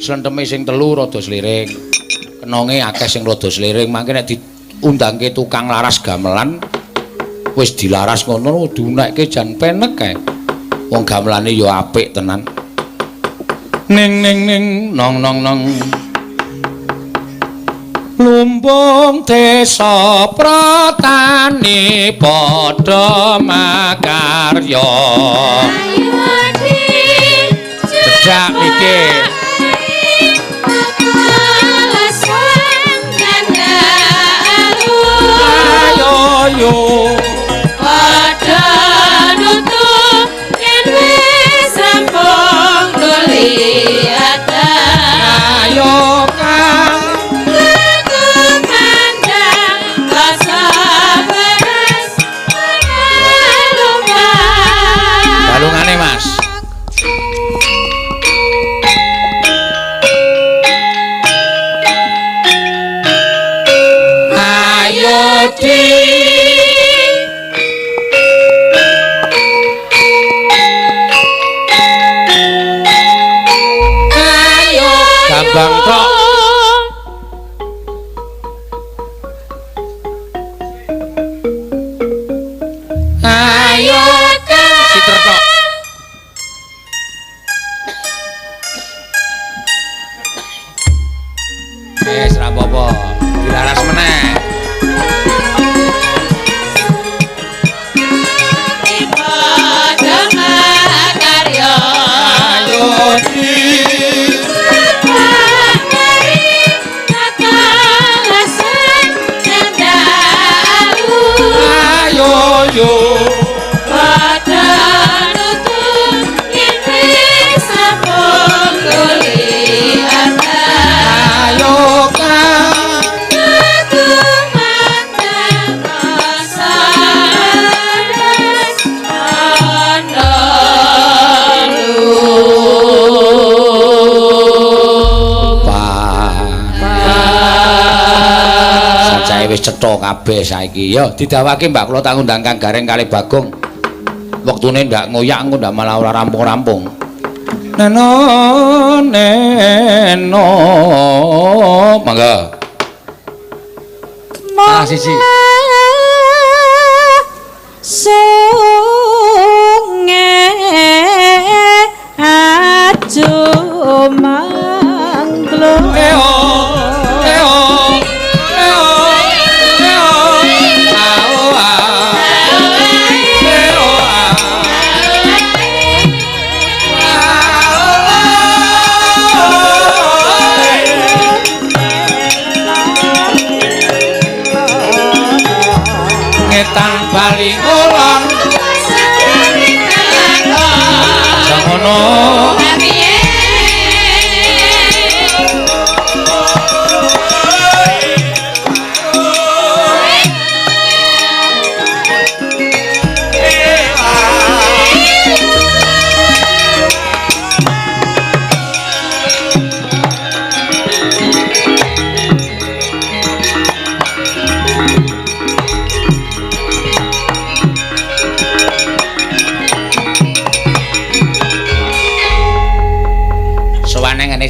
Slenteme sing telu rada sliring. Kenonge akeh sing rada sliring, mangke nek diundangke tukang laras gamelan wis dilaras ngono diunekke jan penek kae. Wong gamelane ya apik tenan. Ning ning ning nong nong nong. Lumbung desa pratani padha makarya. Jejak iki. Ayo yo padha nutup yen wis rampung tuli ada. Ayo kang balungane Mas. Ayo di ayo gambang tok. Ayo siter tok. Wis ra apa-apa, dilaras meneh. Padha makarya. Ayo di ayo yo Padha nutup yen wis rampung tuli ada. Ayo kang Sajae wis cetha kabeh saiki. Ya didhawake Mbak kula tak ngundang Kang Gareng kalih Bagong. Wektune ndak ngoyak engko ndak malah ora rampung-rampung. Neno neno mangga. Ah siji. Sunge ajo manglo. Eo eo eo eo ao a eo a. Ngetan bali ngulon jangono.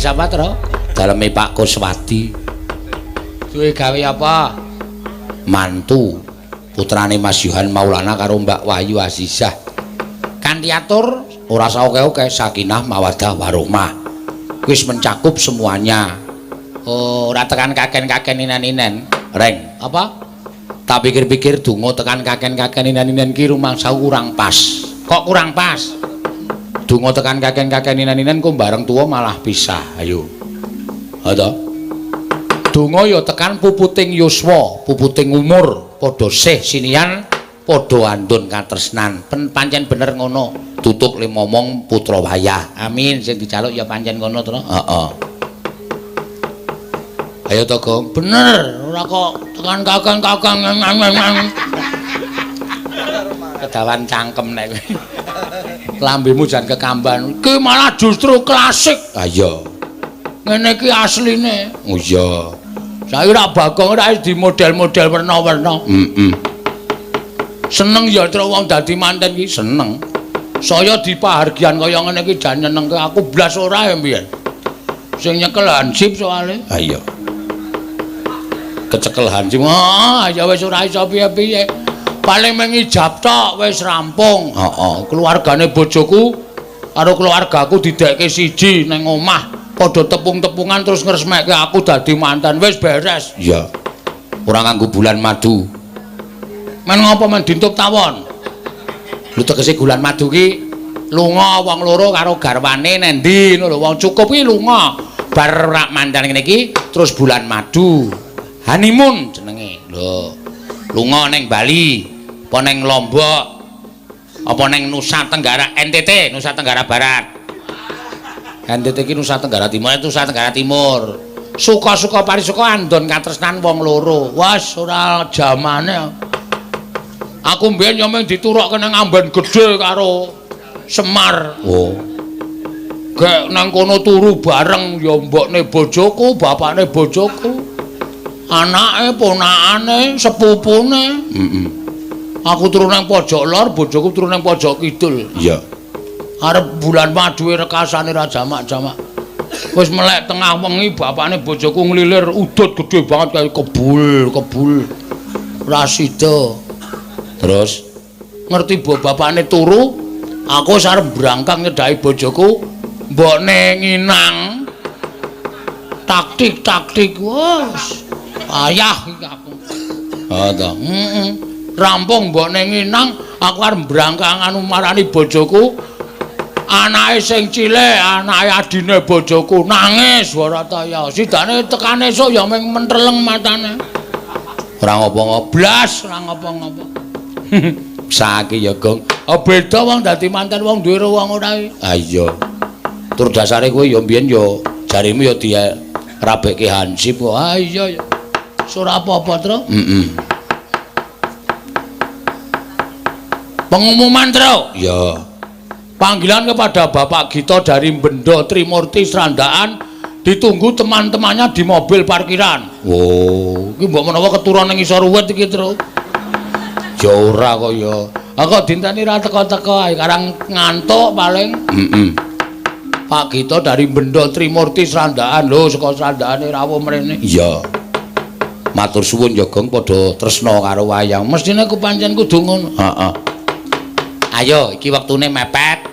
Sapa Tro? Daleme Pak Kuswadi. Duwe gawe apa? Mantu putrane Mas Yohan Maulana karo Mbak Wahyu Azizah. Kanthi atur ora usah oke-oke, sakinah mawaddah warahmah. Wis mencakup semuanya. Oh, ora tekan kaken-kaken inen-inen. Reng, apa? Tak pikir-pikir donga tekan kaken-kaken inen-inen ki rumangsa kurang pas. Kok kurang pas? Donga tekan kaken-kaken inen-inen kok bareng tuwa malah pisah. Ayo. Ha to? Donga ya tekan puputing yuswa, puputing umur, padha sih sinian, padha andun katresnan. Pancen bener ngono. Tutuk le momong putra wayah. Amin, sing dijaluk ya pancen ngono to. Heeh. Ayo to, Gong. Bener, ora kok tekan kakang-kakang. Kedawan cangkem nek kowe. Lambemu jan kekamban. Iki malah justru klasik. Ha iya. Ngene iki asline. Oh iya. Saiki rak Bagong ora di model-model werna-werna. Heeh. Seneng ya tru wong dadi manten iki seneng. Saya dipahargyan kaya ngene iki jan nyenengke aku blas ora ya mbiyen. Sing nyekel hansip soalé. Ha iya. Kecekel hansip. Ah ya wis ora iso piye-piye. Paling mengijab tok wis rampung. Heeh, keluargane bojoku karo keluargaku didekke siji ning omah. Padha tepung-tepungan terus ngresmekke aku dadi manten wis beres. Iya. Ora nganggo bulan madu. Men ngopo men dintup tawon? Lho tegese bulan madu ki lunga wong loro karo garwane nendi ngono lho. Wong cukup ki lunga. Bar rak manten ngene iki terus bulan madu. Honeymoon jenenge. Lho. Lunga ning Bali, apa ning Lombok, apa ning Nusa Tenggara NTT, Nusa Tenggara Barat. NTT iki Nusa Tenggara Timur, Nusa Tenggara Timur. Suka-suka parisuka andon katresnan wong loro. Wes ora jamane. Aku mbiyen yo mung diturokke nang amben gedhe karo Semar. Oh. Gek nang kono turu bareng ya mbokne bojoku, bapakne bojoku. Anake, ponakane, sepupune. Heeh. Aku turu nang pojok lor, bojoku turu nang pojok kidul. Iya. Arep bulan maduwe rekasane ra jamak-jamak. Wis melek tengah wengi bapakne bojoku nglilir udut gedhe banget kaya kebul-kebul. Ra sida. Terus ngerti bapakne turu, aku wis arep brangkang nyedhaki bojoku, mbokne nginang. Taktik-taktik wis. Ayah iki aku. Ha ta. Heeh. Rampung mbokne nginang, aku arep brangkang anu marani bojoku. Anake sing cilik, anake adine bojoku nangis ora ta ya. Sidane tekane esuk ya mung menteleng matane. Ora ngopo-ngopo, blas ora ngopo-ngopo. Saiki ya, Gong. Oh beda wong dadi manten wong duwe wong ora iki. Ha iya. Tur dasare kowe ya mbiyen ya jarimu ya dirabekke hansip kok. Ha iya ya. Ora apa-apa, Tru. Heeh. Pengumuman, Tru. Iya. Panggilan kepada Bapak Gito dari Bendo Trimurti Srandaan ditunggu teman-temannya di mobil parkiran. Oh, iki mbok menawa keturun ning isor uwit iki, Tru. Ya ora kok ya. Ah kok dinteni ra teka-teka ae karang ngantuk paling. Heeh. Pak Gito dari Bendo Trimurti Srandaan. Lho, saka Srandaane rawuh mrene. Iya. Matur suwun ya, Gong, padha tresna karo wayang. Mestine ku pancen kudu ngono. Heeh. Ayo, iki wektune mepet.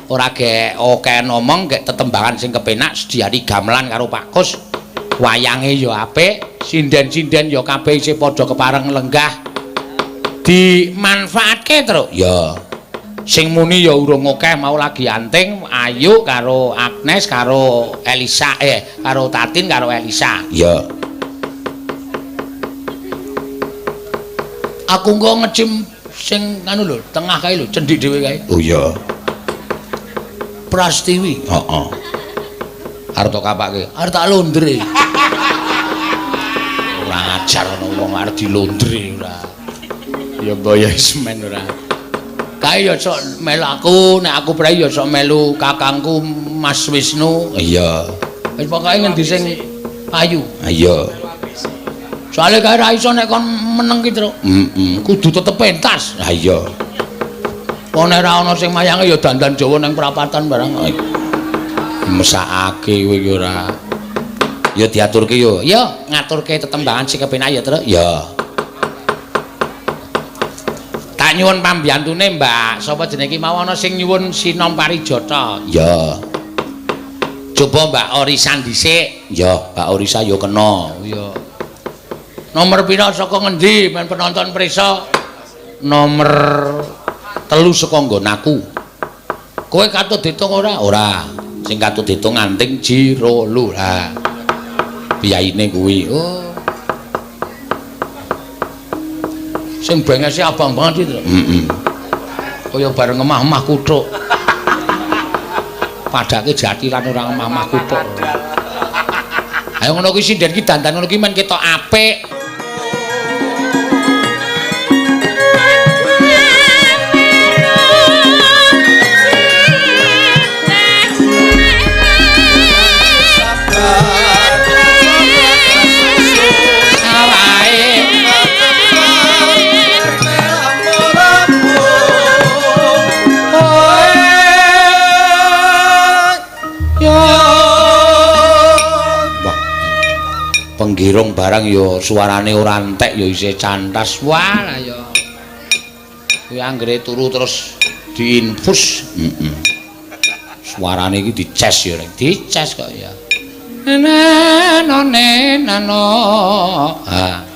Ora gek oke ngomong, gek tetembangan sing kepenak sediani gamelan karo Pak Kus. Wayange ya apik, sinden-sinden ya kabeh isih padha kepareng lenggah. Dimanfaatke, Truk. Ya. Sing muni ya urung akeh, mau lagi anting Ayu karo Agnes karo Elisa, karo Tatin karo Elisa. Ya. Aku engko ngecim sing anu lho, tengah kae lho, cendhik dhewe kae. Oh iya. Prastiwi. Heeh. Arep tok kapake, arep tak londre. Ora ajar ana wong arep dilondre ora. Ya mbok ya semen ora. Kae ya sok melu aku, nek aku prei ya sok melu kakangku Mas Wisnu. Iya. Wis pokoke ngendi sing payu. Iya. Soale kae ra iso nek kon meneng ki, Truk. Heeh, kudu tetep pentas. Ha iya. Wong nek ra ana sing mayange ya dandan Jawa nang prapatan barang. Mesakake kowe iki ora. Ya diaturke yo. Ya, ngaturke tetembangan sing kepenak ya, Truk. Ya. Tak nyuwun pambiyantune, Mbak. Sapa jenenge iki mau ana sing nyuwun Sinom Parijata. Ya. Coba Mbak Orisa dhisik. Ya, Mbak Orisa ya kena. Ya. Nomor pira saka ngendi men penonton prisa? Nomor 3 saka nggon aku. Kowe katut ditung ora? Ora. Sing katut ditung anting ji ro lu. Lah. Piyaine kuwi. Oh. Sing bengese abang banget itu. Heeh. Kaya bareng emah-emah kuthuk. Padake jatilan ora emah-emah kuthuk. Ayo ngono kuwi sinden ki dandan ngono ki men ketok apik. Penggirung barang ya suarane ora entek ya isih cantas. Wah lah ya. Kuwi anggere turu terus diinfus. Heeh. Suarane iki dices ya, Rek. Dices kok ya. Nano nano. Ha.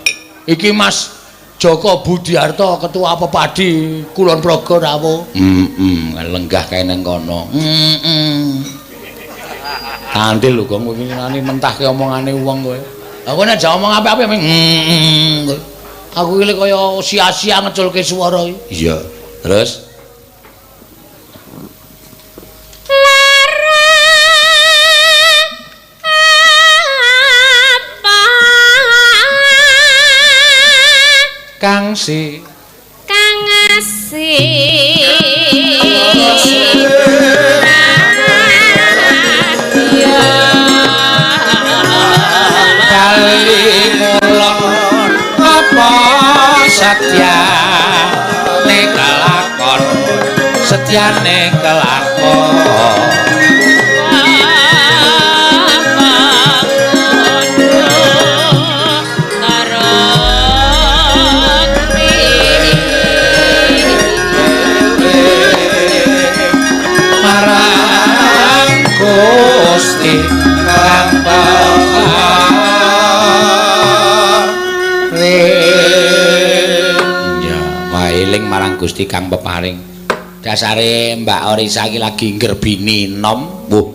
Iki Mas Joko Budiarto Ketua Pepadi Kulon Progo rawuh. Heeh, lenggah kae nang kono. Heeh. Kandil lho Gong, kowe iki mentahke omongane wong kowe. Aku nek jak omong apik-apik meng kowe. Aku iki kaya sia-sia ngeculke swara iki. Iya. Terus lara apa Kang si kang asih kali mulon apa setyane kelakon setyane kelakon marang Gusti kang ya waeling marang Gusti kang peparing. Dasare Mbak Orisa iki lagi nggerbini nom. Wuh,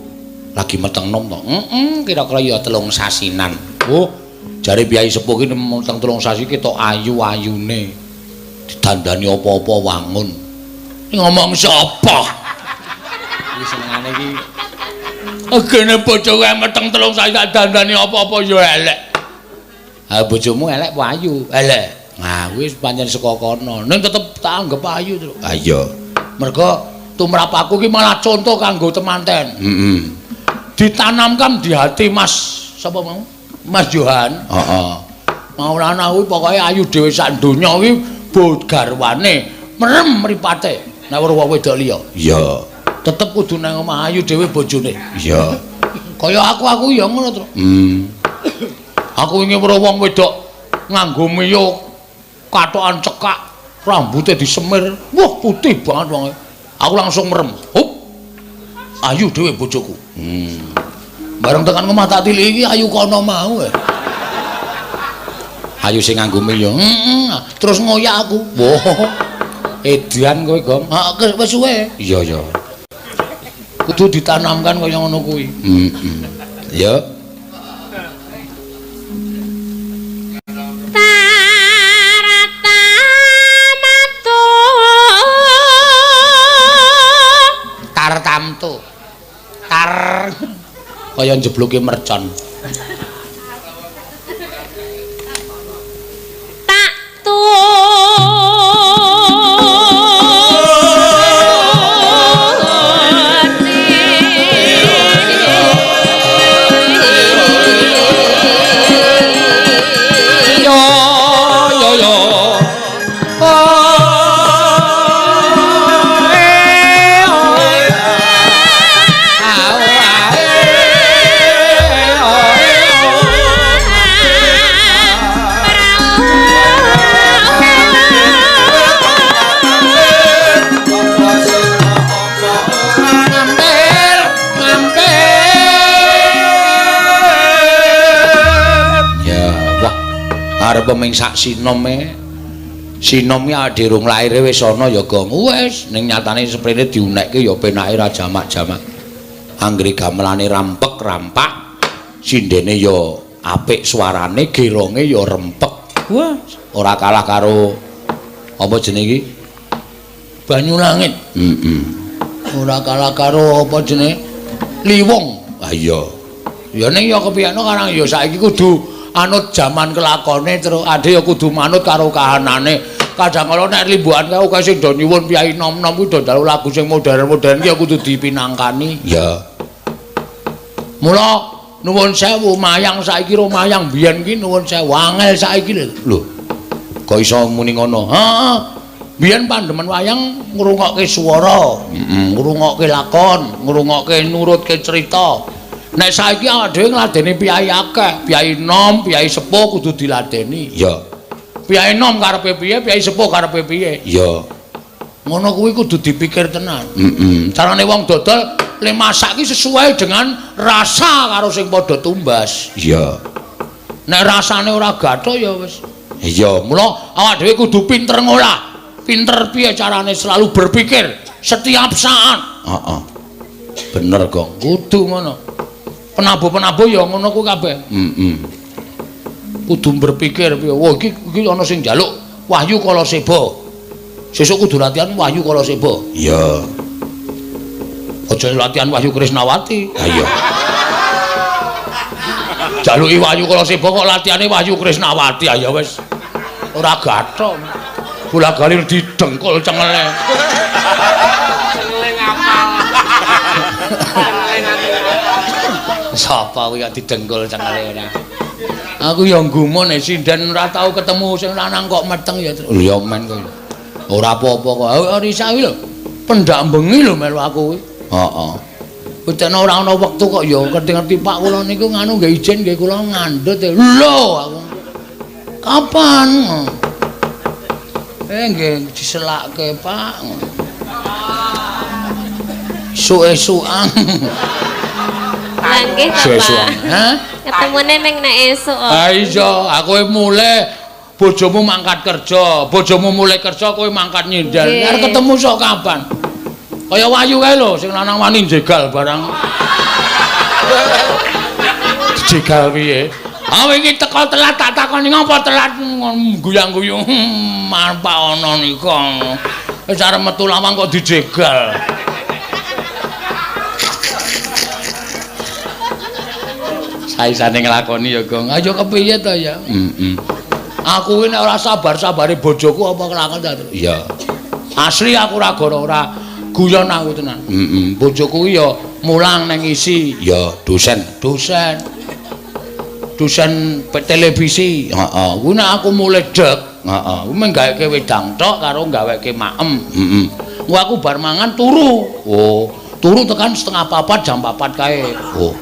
lagi meteng nom to. Heeh, kira-kira ya 3 sasinan. Wuh, jare piyai sepuh ki meteng 3 sasi ketok ayu-ayune. Didandani apa-apa wangun. Iki ngomong sapa? Iki senengane iki. Gene bojoku meteng 3 sasi tak dandani apa-apa ya elek. Ha bojomu elek apa ayu? Elek. Nah, kuwi pancen saka kono. Ning tetep tak anggep ayu, Truk. Ha iya. Mergo tumrap aku ki malah contoh kanggo temanten. Heeh. Ditanamkan di hati Mas sapa mau? Mas Johan. Heeh. Maulana kuwi pokoke ayu dhewe sak donya kuwi garwane merem mripate nek weruh wong wedok liya. Iya. Tetep kudu nang omah ayu dhewe bojone. Iya. Kaya aku ya ngono, Truk. Aku ingin weruh wong wedok nganggo miyo katokan cekak, rambutnya disemir, wah putih banget wonge. Aku langsung merem. Hup. Ayu dhewe bojoku. Bareng tekan omah tak tiliki iki ayu kono mau. Ayu sing nganggo miyo. Heeh. Terus ngoyak aku. Wah. Edan kowe, Gong. Ha wis suwe. Iya, iya. Kudu ditanamkan kaya ngono kuwi. Heeh. Ya. Tartamtu. Tar kaya njebluke mercon. Tak tu. Yo yo yo. Arep ming sak sinome. Sinom ki awake durung laire wis ana ya Gong. Wis ning nyatane sprene diunekke ya penake ra jamak-jamak. Anggere gamelane rampek rampak, sindene ya Apik suarane, geronge ya rempek. Wah, ora kalah karo apa jenenge iki? Banyu Langit. Heeh. Ora kalah karo apa jenenge? Liwung. Ah iya. Ya ning ya kepiyano karang ya saiki kudu anut jaman kelakone terus ade ya kudu manut karo kahanane. Kadang kala nek limbukan kae akeh sing do nyuwun piyai nom-nom kuwi do njaluk lagu sing modern-modern ki ya kudu dipinangkani. Ya. Mula nuwun sewu mayang saiki ro mayang biyen ki nuwun sewu angel saiki lho. Kok iso muni ngono? Heeh. Biyen pandemen wayang ngrungokke swara, heeh, ngrungokke lakon, ngrungokke nurutke cerita. Nek saiki awake dhewe ngladeni piyai akeh, piyai nom, piyai sepuh kudu diladeni. Ya. Piyai nom karepe piye, piyai sepuh karepe piye? Ya. Ngono kuwi kudu dipikir tenan. Heeh. Carane wong dodol le masak ki sesuai dengan rasa karo sing padha tumbas. Iya. Nek rasane ora gathuk ya wis. Iya, mula awak dhewe kudu pinter ngolah. Pinter piye carane selalu berpikir setiap saat. Heeh. Bener, Gong. Kudu ngono. Penabuh-penabuh ya ngono kuwi kabeh. Heeh. Kudu berpikir piye. Wah, iki ana sing njaluk Wahyu Kalaseba. Sesuk kudu latihan Wahyu Kalaseba. Iya. Aja latihan Wahyu Krisnawati. Ha iya. Jaluki Wahyu Kalaseba kok latihane Wahyu Krisnawati. Ha ya wis. Ora gathuk. Bola-bali didengkul cengele. Cengele ngapal. Sapa kuwi kok didengkul cengele ora? Aku ya nggumun sinden ora tau ketemu sing lanang kok meteng ya. Lho ya men kok. Ora apa-apa kok. Risa kuwi lho. Pendak bengi lho melu aku kuwi. Heeh. Kuwi ora ana wektu kok ya ngerti-ngerti Pak kula niku nganu nggih izin nggih kula ngandhut. Lho aku. Kapan? Nggih diselake Pak. Esuk-esukan. Lah nggih ta Pak. Hah? Ketemune ning nek esuk. Ha iya, aku mulih bojomu mangkat kerja, bojomu mulih kerja kowe mangkat nyindel. Arep ketemu sok kapan? Kaya Wahyu kae lho, sing lanang wani njegal barang. Jegal piye? Ah wingi teko telat tak takoni ngopo telat guyang-guyu. Marpa ana nika. Wis arep metu lawang kok dijegal. Saisane nglakoni ya, Gong. Ayo kepiye to ya? Heeh. Aku kuwi nek ora sabar-sabare bojoku apa kelakon ta? Iya. Asli aku ora goro ora guyon aku tenan. Heeh. Bojoku kuwi ya mulang nang isi, ya dosen, dosen. Dosen televisi. Heeh. Kuwi nek aku mulih dek, heeh, kuwi mung gaweke wedang tok karo gaweke maem. Heeh. Kuwi aku bar mangan turu. Oh, turu tekan 3:30 jam 4 kae. Oh.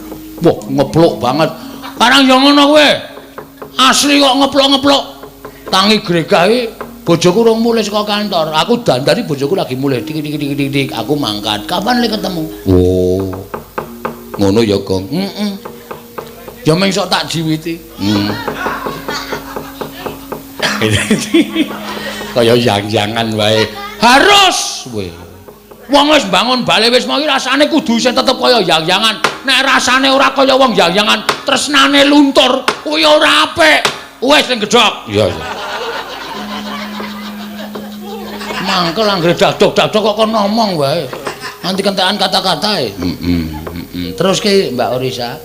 Wah, ngepluk banget. Karang ya ngono kowe. Asli kok ngepluk-ngepluk. Tangi gregahe bojoku rong mulih saka kantor. Aku dandani bojoku lagi mulih. Tik tik tik tik tik. Aku mangkat. Kapan le ketemu? Oh. Ngono ya, Gong. Heeh. Ya meng sok tak jiwiti. Kaya yang-yangan wae. Harus kowe. Wong wis bangun bali wis mau rasane kudu isih tetep kaya yang-yangan. Nek rasane ora kaya wong yang-yangan, tresnane luntur, kuwi ora apik. Wis sing gedhok. Iya, iya. Mangkel anggere dadok-dadok kok kon ngomong wae. Nganti kentekan kata-katae. Heeh, heeh. Terus ki Mbak Orisa.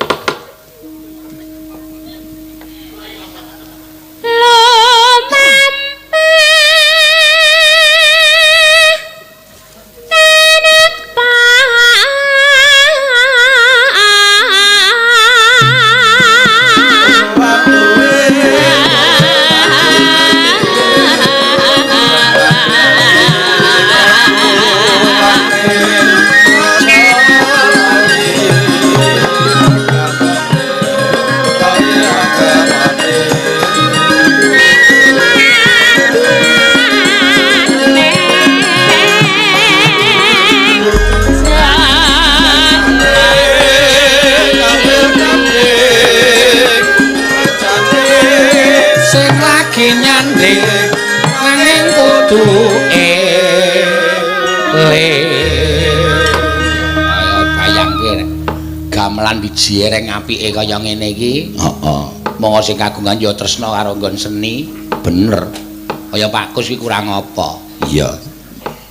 Gamelan dijiereng apike kaya ngene iki. Heeh. Monggo sing kagungan ya tresna karo nggon seni, bener. Kaya Pak Kus iki kurang apa? Iya.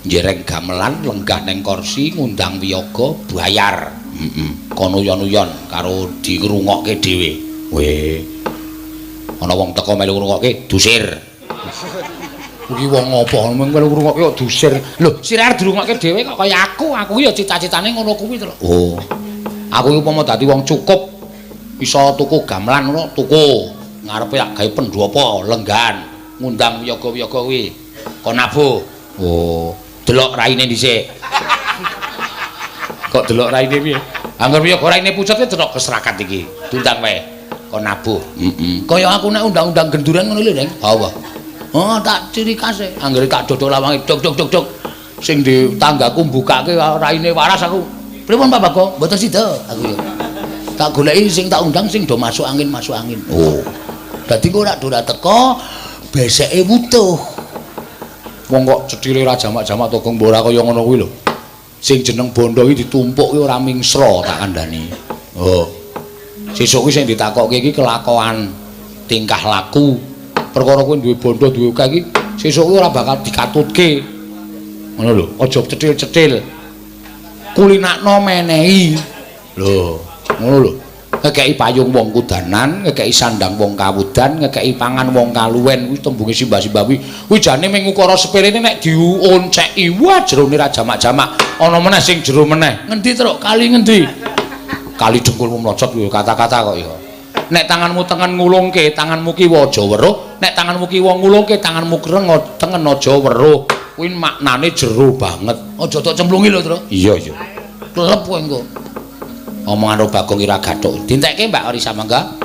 Njereng gamelan lenggah ning kursi ngundang wiyaga bayar. Heeh. Kono uyon-uyon karo dirungokke dhewe. Weh. Ana wong teko melu ngrungokke dusir. Iki wong apa melu ngrungokke kok dusir. Lho, sira arep dirungokke dhewe kok kaya aku. Aku ya cita-citane ngono kuwi to. Oh. Aku iki upama dadi wong cukup iso tuku gamelan ngono, tuku. Ngarepe tak gawe pendhapa lenggan, ngundang wiyaga-wiyaga kuwi. Kon nabuh. Oh, delok raine dhisik. Kok delok raine piye? Angger wiyaga raine pucet ki delok keserakat iki. Diundang wae. Kon nabuh. Heeh. Kaya aku nek undang-undang genduren ngono lho, Reng. Apa? Oh, tak ciri khas e. Anggere tak dodol lawange dok dok dok dok. Sing di tanggaku mbukake raine waras aku. Pripun Pak Bagong? Mboten sida aku ya. Tak goleki sing tak undang sing do masuk angin, masuk angin. Oh. Dadi kok ora ora teko beseke wutuh. Wong kok cethile ora jamak-jamak to Gong, ora kaya ngono kuwi lho. Sing jeneng bondo iki ditumpuk kuwi ora mingsra tak kandhani. Oh. Sesuk kuwi sing ditakokke iki kelakuan tingkah laku. Perkara kuwi duwe bondo duwe akeh iki sesuk kuwi ora bakal dikatutke. Ngono lho, aja cethil-cethil. Kulinakno menehi. Lho, ngono lho. Ngekeki payung wong kudanan, ngekeki sandang wong kawudan, ngekeki pangan wong kaluwen kuwi tembunge simbah-simbah kuwi. Kuwi jane mung ukara sepelene nek dionceki wah jerone ra jamak-jamak. Ana meneh sing jero meneh. Ngendi, Truk? Kali ngendi? Kali dengkulmu mlocot kuwi kata-kata kok ya. Nek tanganmu tengen ngulungke, tanganmu kiwa aja weruh. Nek tanganmu kiwa ngulungke, tanganmu tengen aja weruh. Kuwi maknane jero banget. Aja tok cemplungi lho, Truk. Iya, iya. Klep kowe engko. Omongan ro Bagong ira gathuk. Dintekke Mbak Orisa mangga.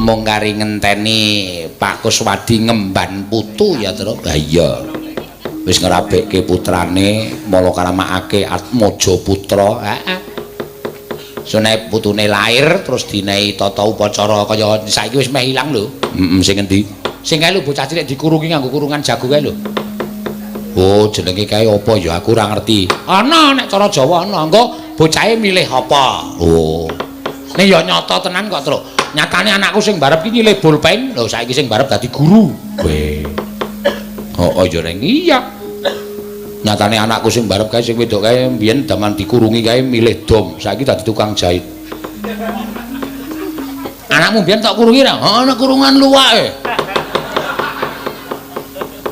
Mung kari ngenteni Pak Kuswadi ngemban putu ya, Truk. Ha iya. Wis ngrabekke putrane, mala karamakake Atmaja putra. Heeh. Sune putune lair terus dinehi tata upacara kaya saiki wis meh ilang lho. Heeh, sing endi? Sing kae lho bocah cilik dikurungi nganggo kurungan jago kae lho. Oh, jenenge kae apa ya aku ora ngerti. Ana nek cara Jawa ana, engko bocahe milih apa. Oh. Nek ya nyata tenan kok, Truk. Nyatane anakku sing barep ki nyilih bolpen, lho saiki sing barep dadi guru. Weh. Oh, ya reng iya. Nyatane anakku sing barep kae sing wedok kae mbiyen daman dikurungi kae milih dom, saiki dadi tukang jahit. Anakmu mbiyen tak kurungi ra? Heeh, ana kurungan luwake.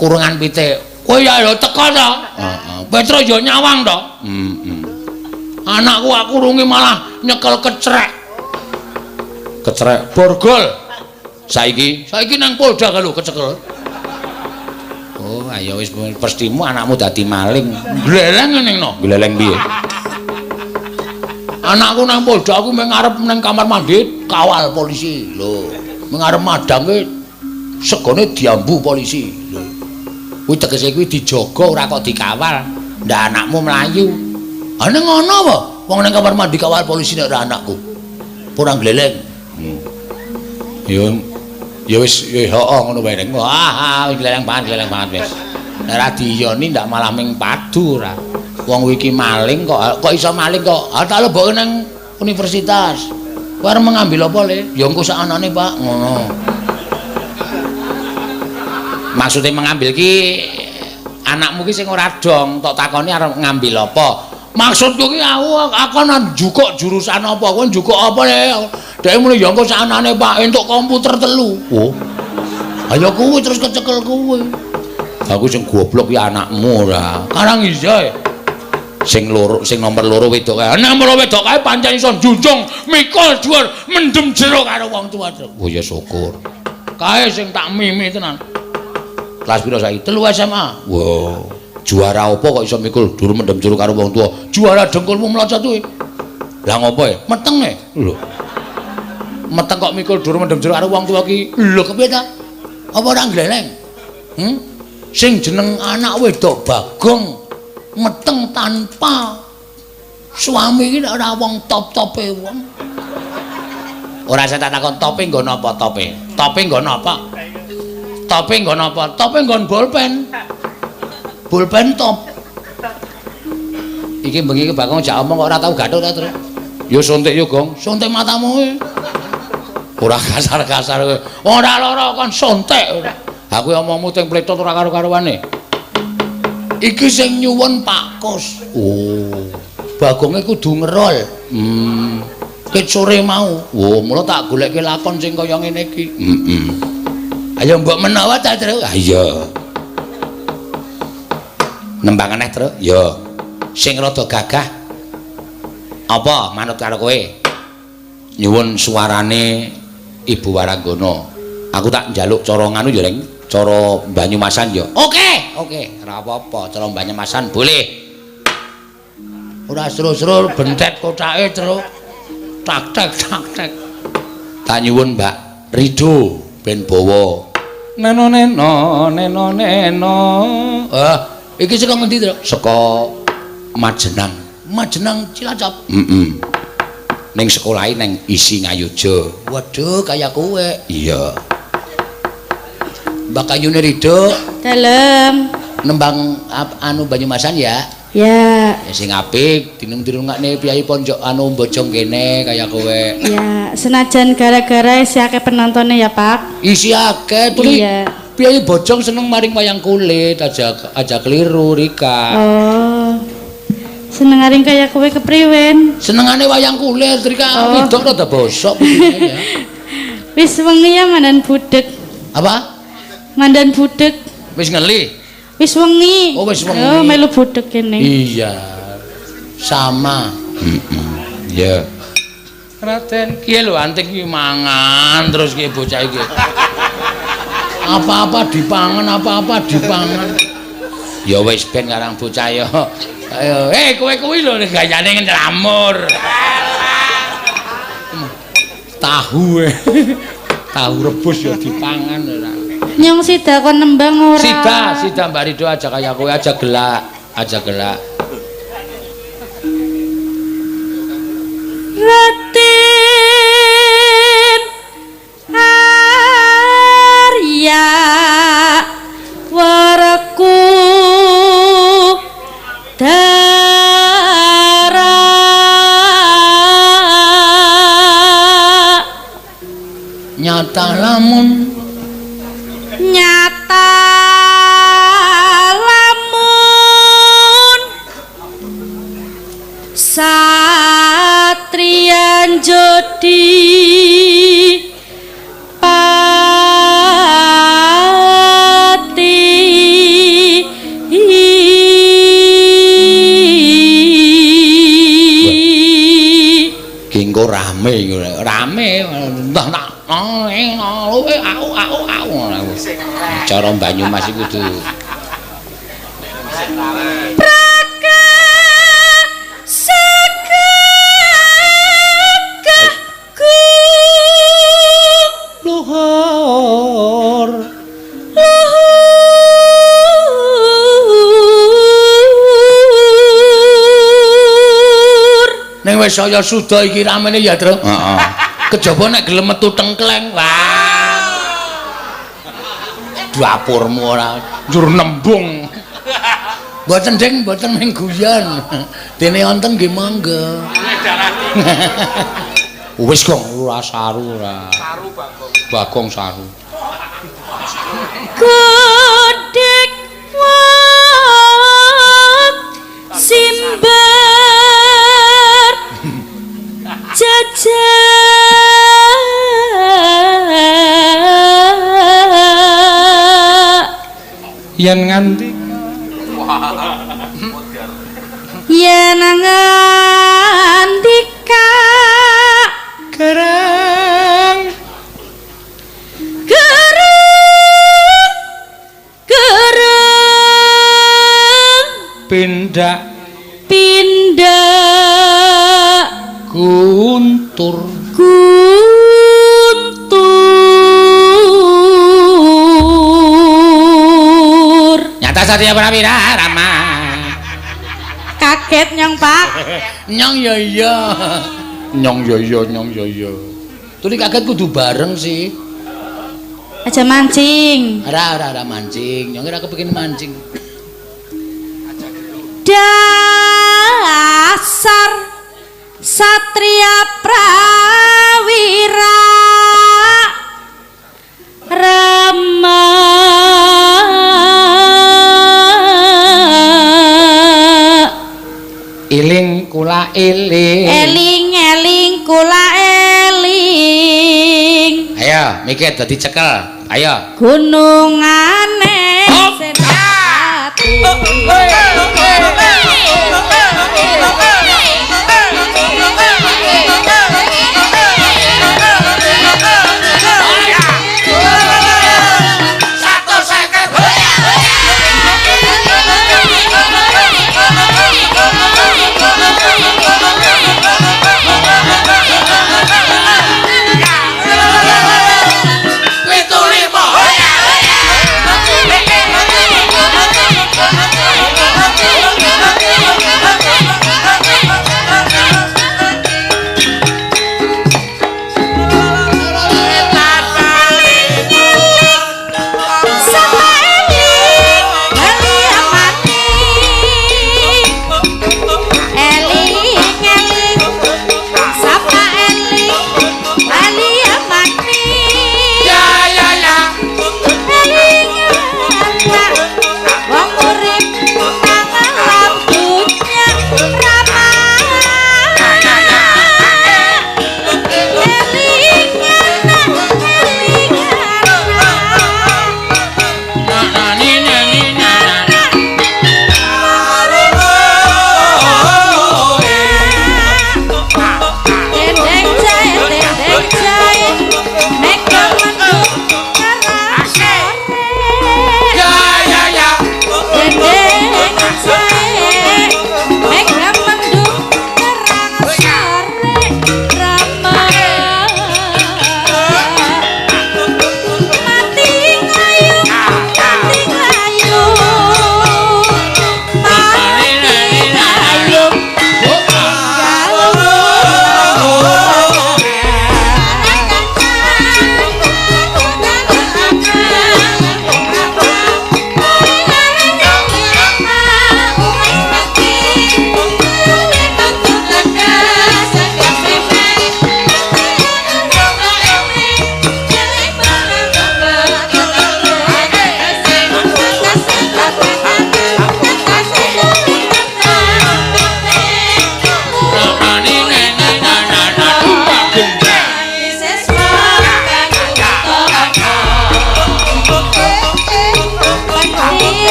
Kurungan pitik. Kowe ya ya teko to? Heeh. Petro ya nyawang to? Heeh. Anakku aku kurungi malah nyekel kecrek. Kecrek borgol. Saiki, saiki nang Polda lho kecekel. Oh, ayo wis pestimu anakmu dadi maling. Gleleng ning no. Gleleng piye? Anakku nang Polda aku mung arep nang kamar mandi kawal polisi. Lho, mung arep madang kuwi segone diambu polisi. Lho. Kuwi tegese kuwi dijaga ora kok dikawal. Ndak anakmu mlayu. Ha ning ngono apa? Wong nang kamar mandi kawal polisi nek ora anakku. Ora gleleng. Ya ya wis ya heeh ngono wae ning. Wah, gleleng banget wis. Nek ora diyoni ndak malah ming padu ora. Wong iki maling kok kok iso maling kok. Ha tak lebokke nang universitas. Kowe arep mengambil apa le? Ya engko sak anane, Pak, ngono. Maksude mengambil ki anakmu ki sing ora dong, tok takoni arep ngambil apa. Maksudku ki aku ana njukuk jurusan apa, kowe njukuk apa le? Dhek muni ya engko sak anane, Pak, entuk komputer 3. Oh. Ha ya kuwi terus kecekel kuwi. Aku sing goblok ki anakmu ora. Karang iya. Sing loro, sing nomor loro wedok kae. Nomor wedok kae pancen iso njunjung mikul dhuwur mendem jero karo wong tuwa. Oh ya syukur. Kae sing tak mimi tenan. Kelas piro saiki? 3 SMA. Wow. Juara apa kok iso mikul dhuwur mendem jero karo wong tuwa? Juara dengkulmu mlocot kuwi. Lah ngopo e? Meteng e. Lho. Meteng kok mikul dhuwur mendem jero karo wong tuwa ki. Lho kepiye ta? Apa ora gleleng? Hmm? Sing jeneng anak wedok Bagong meteng tanpa suami iki nek ora wong top-tope wong. Ora saya tak takon tope nggon apa tope? Tope nggon apa? Tope nggon apa? Tope nggon bolpen. Bolpen top. Iki bengi iki Bagong jak omong kok ora tau gathuk ta, Tru? Ya suntik yo, Gong. Suntik matamu kuwi. Ora kasar-kasar kowe. Ora lara kon suntik. Aku omongmu teng pletot ora karo-karuane. Iki sing nyuwun Pak Kus. Oh. Bagonge kudu ngerol. Ket sore mau. Oh, mula tak golekke lakon sing kaya ngene iki. Heeh. Ayo mbok menawa ta, Tru? Ha iya. Nembang aneh, Tru? Ya. Sing rada gagah. Apa manut karo kowe? Nyuwun suarane Ibu Waranggana. Aku tak njaluk cara nganu ya, Reng. Cara Banyumasan ya. Oke, oke, ora apa-apa, cara Banyumasan boleh. Ora seru-seru bentet kotake, Tru. Tak tak tak tak. Tak nyuwun Mbak Rido ben bawa. Neno neno neno neno. Ah, iki saka ngendi, Tru? Saka Majenang. Majenang Cilacap. Heeh. Ning sekolahe neng isi Ngayogya. Waduh, kaya kowe. Iya. Mbak Kayune Rido. Dalem. Nembang anu Banyumasan ya? Ya. Ya sing apik, dinung-dirungakne priyayi ponjok anu Bojong kene kaya kowe. Ya, senajan gara-gara isi akeh penontone ya, Pak. Isi akeh tuli. Iya. Priyayi Bojong seneng maring wayang kulit, aja aja keliru Rika. Oh. Seneng aring kaya kowe kepriwen? Senengane wayang kulit Rika, Oh. wedok rada bosok putine ya. Wis wengi ya mandan budek. Apa? Mandan budek. Wis ngeli. Wis wengi. Oh, wis wengi. Oh, melu budek kene. Iya. Sama. Heeh. Iya. Raden ki lho anting ki mangan terus ki bocah iki. Apa-apa dipangan, apa-apa dipangan. Ya wis ben karang bocah ya. Ayo, kowe kuwi lho gayane nglamur. Tahu. Tahu rebus ya dipangan ora. Nyong sida kon nembang ora? Sida, sida Mbak Rido aja kaya kowe, aja gelak, aja gelak. Raden Arya Waraku Dara nyata lamun nyata lamun satriya jodi pati. Ki engko rame rame entah nak au au au. Cara Banyumas iku kudu Praka sakakahku luhur luhur. Ning wis saya suda iki ramene ya, Tru. Heeh. Kejaba nek gelem metu tengkleng. Wah. Dapurmu ora njur nembung. Mboten, Ding, mboten ming guyon. Dene wonten nggih monggo. Wis kok ora saru ora. Saru Bagong. Bagong saru. Godhek wak simber jajak yen nganti yen ngandika gerang gerang gerang Pindak pindak guntur guntur. Nyata satya prawira Rama. Kaget nyong, Pak. Nyong ya iya. Nyong ya iya, nyong ya iya. Tuli kaget kudu bareng sih. Aja mancing. Ora ora ora mancing. Nyong ora kepengin mancing. Dasar satria prawira Rama. Eling kula eling. Eling eling kula eling. Ayo, mikir dadi cekel. Ayo. Gunungane Senopati.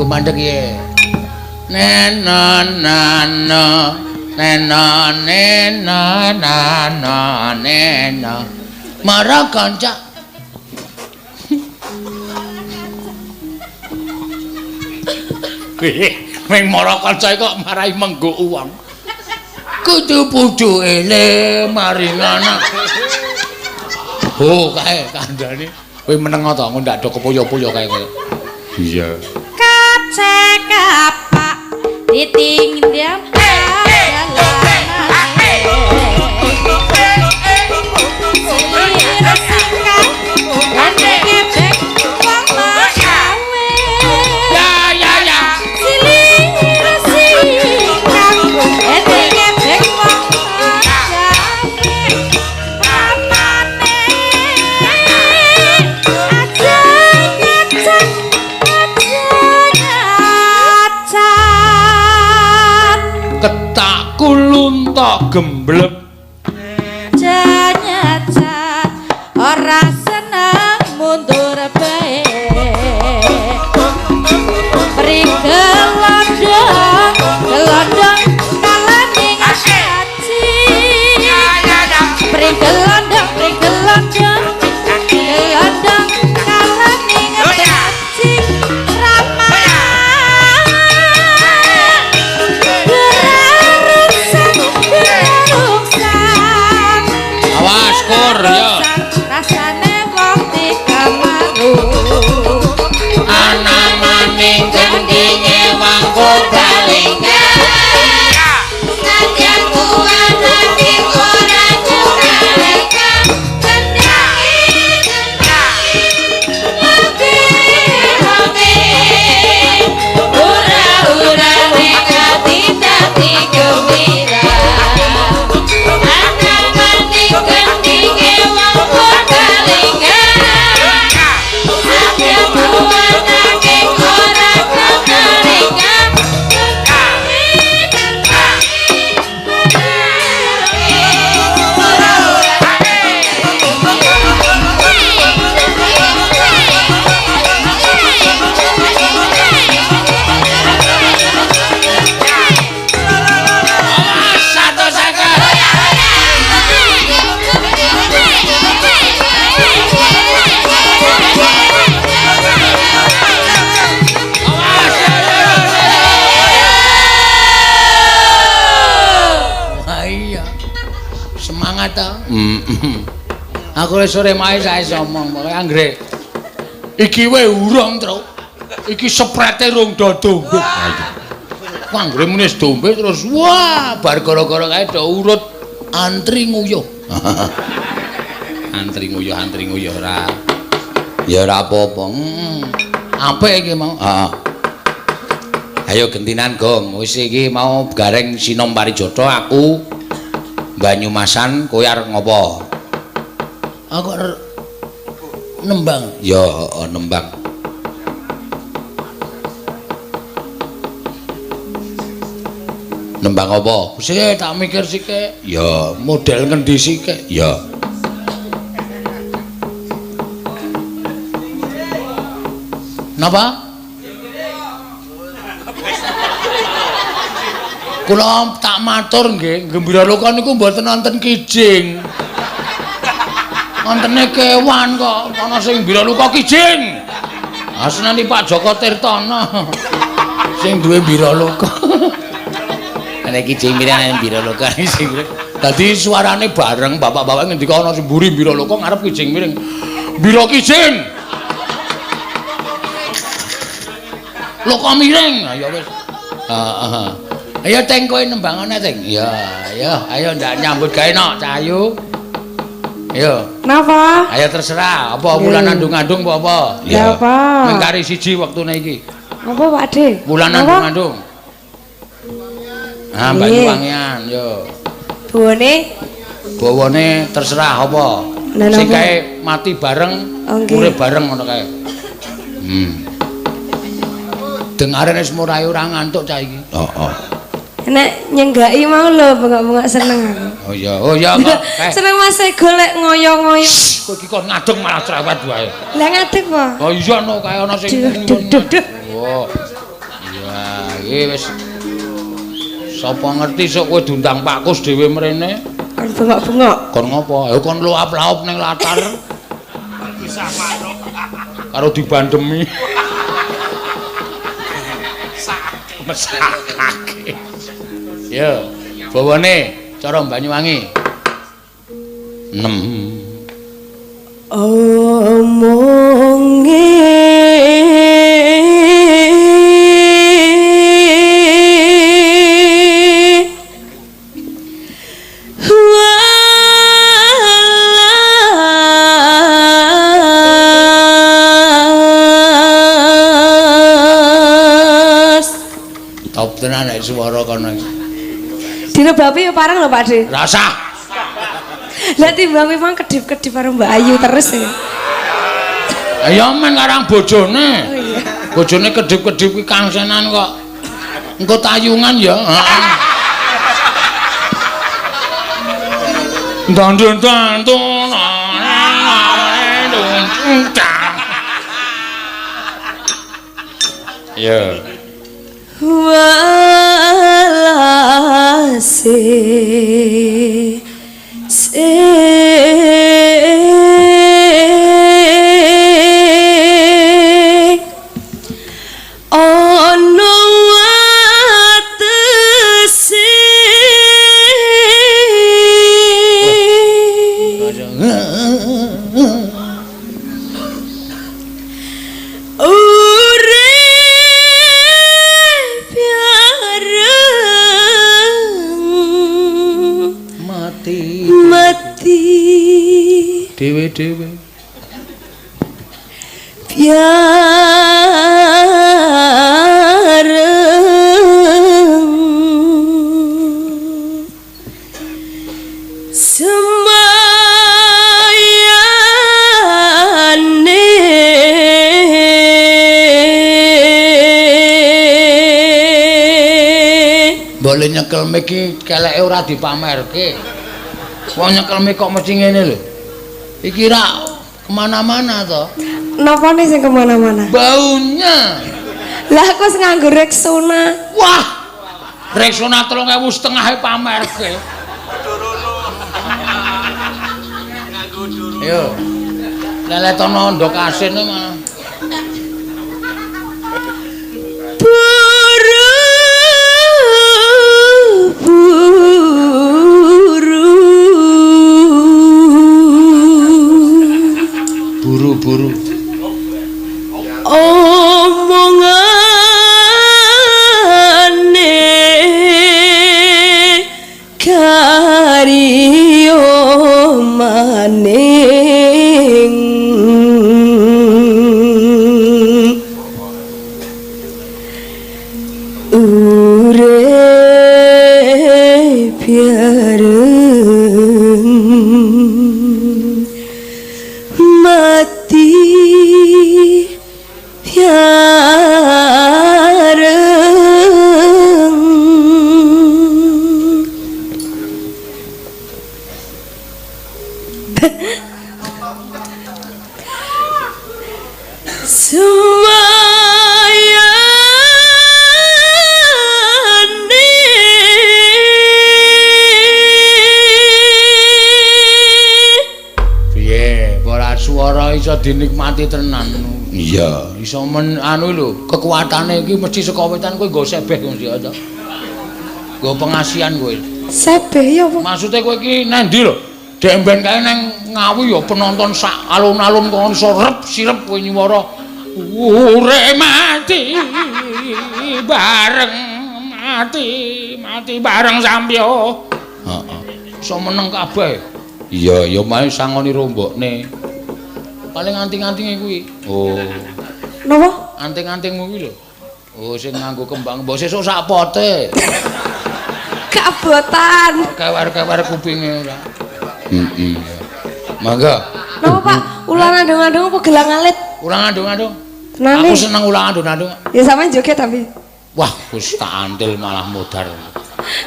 Mandek piye? Nena nana nena nena nana nena mara kanca. Ming mara kanca kok marai mengguk uwong. Kudu pucuk ele maringana. Oh kae kandhane. Kowe meneng to engko ndak do kepoyo-poyo kae kowe. Iya. Kapak ditinggal kok gembleb. Nyacat ora seneng mundur bae. Prigel londong, londong kalane ngaji. Prigel londong, prigel londong, londong kalane ngaji. Rama gerungsang. Awas kur ya. Rasane wong dikamaru. Ana maning gendinge wangku balingga. Nadyan kuwanane ora kurang. Gendinge gendinge oke oke. Ora-ora ning ati dadi gembira. Ana maning gendinge wangku balingga. Nadyan kuwanane ora kurang. Awas 150. Wah iya. Semangat ta. Aku wis sore mae sae omong, pokoke anggere iki we urung, Truk. Iki sprete rung do dombe. Anggere muni wis dombe terus wah bar gara-gara kae do urut antri nguyuh. Antri nguyuh ora. Ya ora apa-apa. Apik iki mau. Heeh. Ayo gentinan gong, wis iki mau gareng sinom parijata aku Banyumasan kowe arep ngopo? Aku arep nembang. Ya, heeh, nembang. Nembang apa? Sik tak mikir sik. Ya, model ngendi sik? Ya. Napa? Kula tak matur nggih, Gembira Loka niku mboten wonten kijing. Wontene kewan kok, ana sing Gembira Loka kijing. Asnane Pak Joko Tirtono sing duwe Gembira Loka. Nek kijing mireng Gembira Loka sing. Dadi suarane bareng bapak-bapak ngendika ana sing mburi Gembira Loka ngarep kijing miring. Gembira kijing. Loka miring. Ya wis. Heeh. Ayo Teng kowe nembangane Teng. Ya, ayo, ayo ndak nyambut gawe nok, Cahayu. Ayo. Napa? Ayo terserah, apa wulan andung-andung apa apa? Ya apa? Mengkari siji wektune iki. Apa Pak De? Wulan andung-andung. Ah, Banyuwangian yo. Bawane? Bawane terserah apa. Sing kae mati bareng, urip bareng ngono kae. Dengaren wis murai ora ngantuk cah iki. Heeh. Nek nyenggaki mau lho bengok-bengok seneng aku. Oh iya, oh iya kok. Seneng Mas Ego lek ngoyo-ngoyo. Kowe iki kon ngadeg malah cerewet wae. Lah ngadeg po? Oh iya no kae ana sing duh duh. Oh. Iya, iki wis sapa ngerti sok kowe diundang Pak Kus dhewe mrene. Kon bengok-bengok. Kon ngopo? Ayo kon luap-laup ning latar. Bisa manuk. Karo dibandemi. Mesakake. Yo, bawane cara Banyuwangi. 6. Omonge Top tenan nek swara kono iki. Direbapi ya parang lho Pak De. Rasah. Lah timbang memang kedip-kedip karo Mbak Ayu terus ya. Ayo men karang bojone. Oh iya. Bojone kedip-kedip kuwi kangsenan kok. Engko tayungan ya. Heeh. Dan dan dan dan. Ya. Walase sing ana watese urip bareng Mati mati dewe-dewe. Biareng semayane Boleh nyekel mic iki keleke ora dipamerke. Wong nyekel mic kok mesti ngene lho. Iki ra kemana-mana to. Napa nih sing kemana-mana? Baunya. Lah aku sing nganggo Rexona. Wah. Rexona 3.500 pamerke. Yo. Leletono ndok asin malah. Buru buru Buru-buru. Omongane kariyo maning urip bareng mati bareng. Semayane Piye, ora swara iso dinikmati tenan. Iya, iso men anu lho, kekuatane iki mesti saka wetan kowe nggo sebeh mesti to. Nggo pengasihan kowe. Sebeh ya apa? Maksude kowe iki nang ndi lho? Dek mben kae nang Ngawi ya penonton sak alun-alun kono iso rep sirep kowe nyuwara urip mati bareng mati mati bareng sampyo. Heeh. Iso meneng kabeh. Iya, ya mae sangoni rombokne. Paling anting-antinge kuwi. Oh. Napa? Anting-antingmu kuwi lho. Oh, sing nganggo kembang mbok sesuk sak pote. Kabotan. Kewer-kewer kupinge ora. Heeh. Mangga. Napa, Pak? Ulang andung-andung apa gelang alit? Ulang andung-andung. Tenane. Aku seneng ulang andung-andung. Ya sampean joget tapi. Wah, wis tak antil malah modar.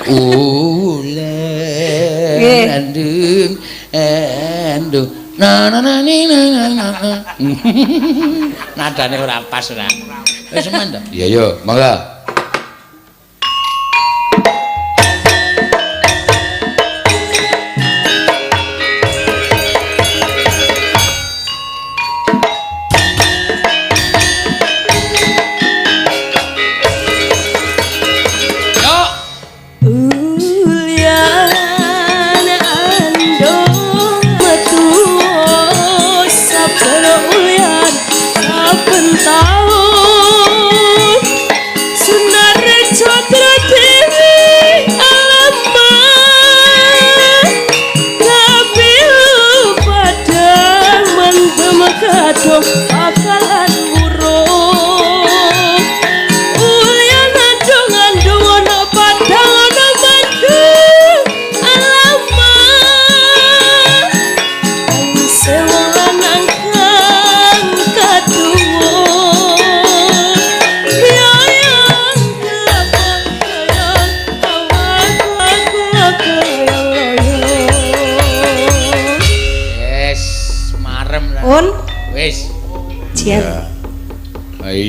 Ulang andung andung. Na na na ni na na na. Nadane ora pas ora. Wis semen to? Iya yo, mangga. Yo. Ulian andung metu saben ulian saben taun.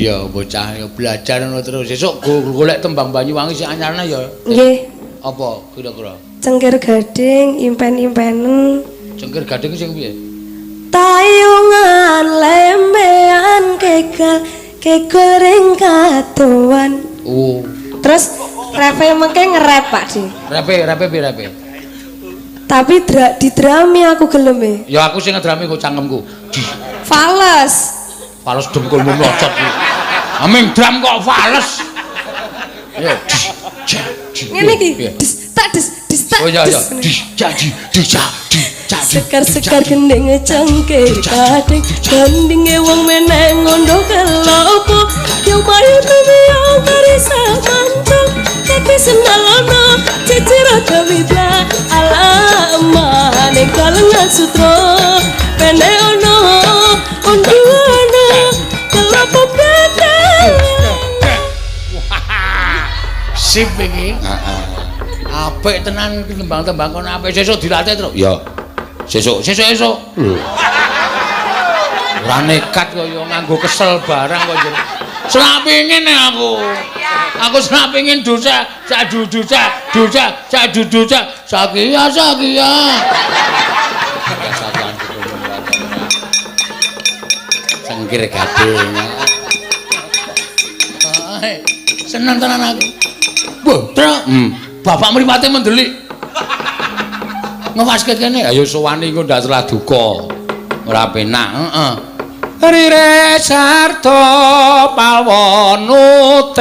Iya, bocah ya belajar ngono terus. Sesuk golek tembang Banyuwangi sing anyarane ya. Nggih. Apa kira-kira? Cengkir gading, impen-impenen. Cengkir gading sing piye? Tayungan lembean kegal kegol ring katuan. Oh. Terus repe mengke ngerep Pak Di. Repe piye repe? Tapi didrami aku gelem e. Ya aku sing ngedrami kok cangkemku. Fales. Fales dengkulmu mlocot kuwi. Aming dram kok fales. Ayo. Ngene iki. Des tak des des tak. Oh iya iya. Di jadi di jadi Sekar-sekar gendeng cengkir gading gandinge wong meneng ngondo kelopo yo mayu yo karisa mantul tapi senalono cicir kawita ala mane kalengan sutra pene ono unduana kelopo bedal. Sip iki. Heeh. Apik tenan iki tembang-tembang kono apik. Sesuk dilatih terus. Ya. Sesuk, sesuk esuk. Lho. Ora nekat kaya nganggo kesel barang kok jeneng. Selak pengin aku. Aku selak pengin dosa, sak duduca, dosa, sak duduca, sakia sakia. Cengkir gading. Seneng tenan aku. Wah, truk. Bapak mripate mendelik. Ngewaske kene, ayo sowan iku ndak salah duka. Ora penak, heeh. Rire sarta palwonuting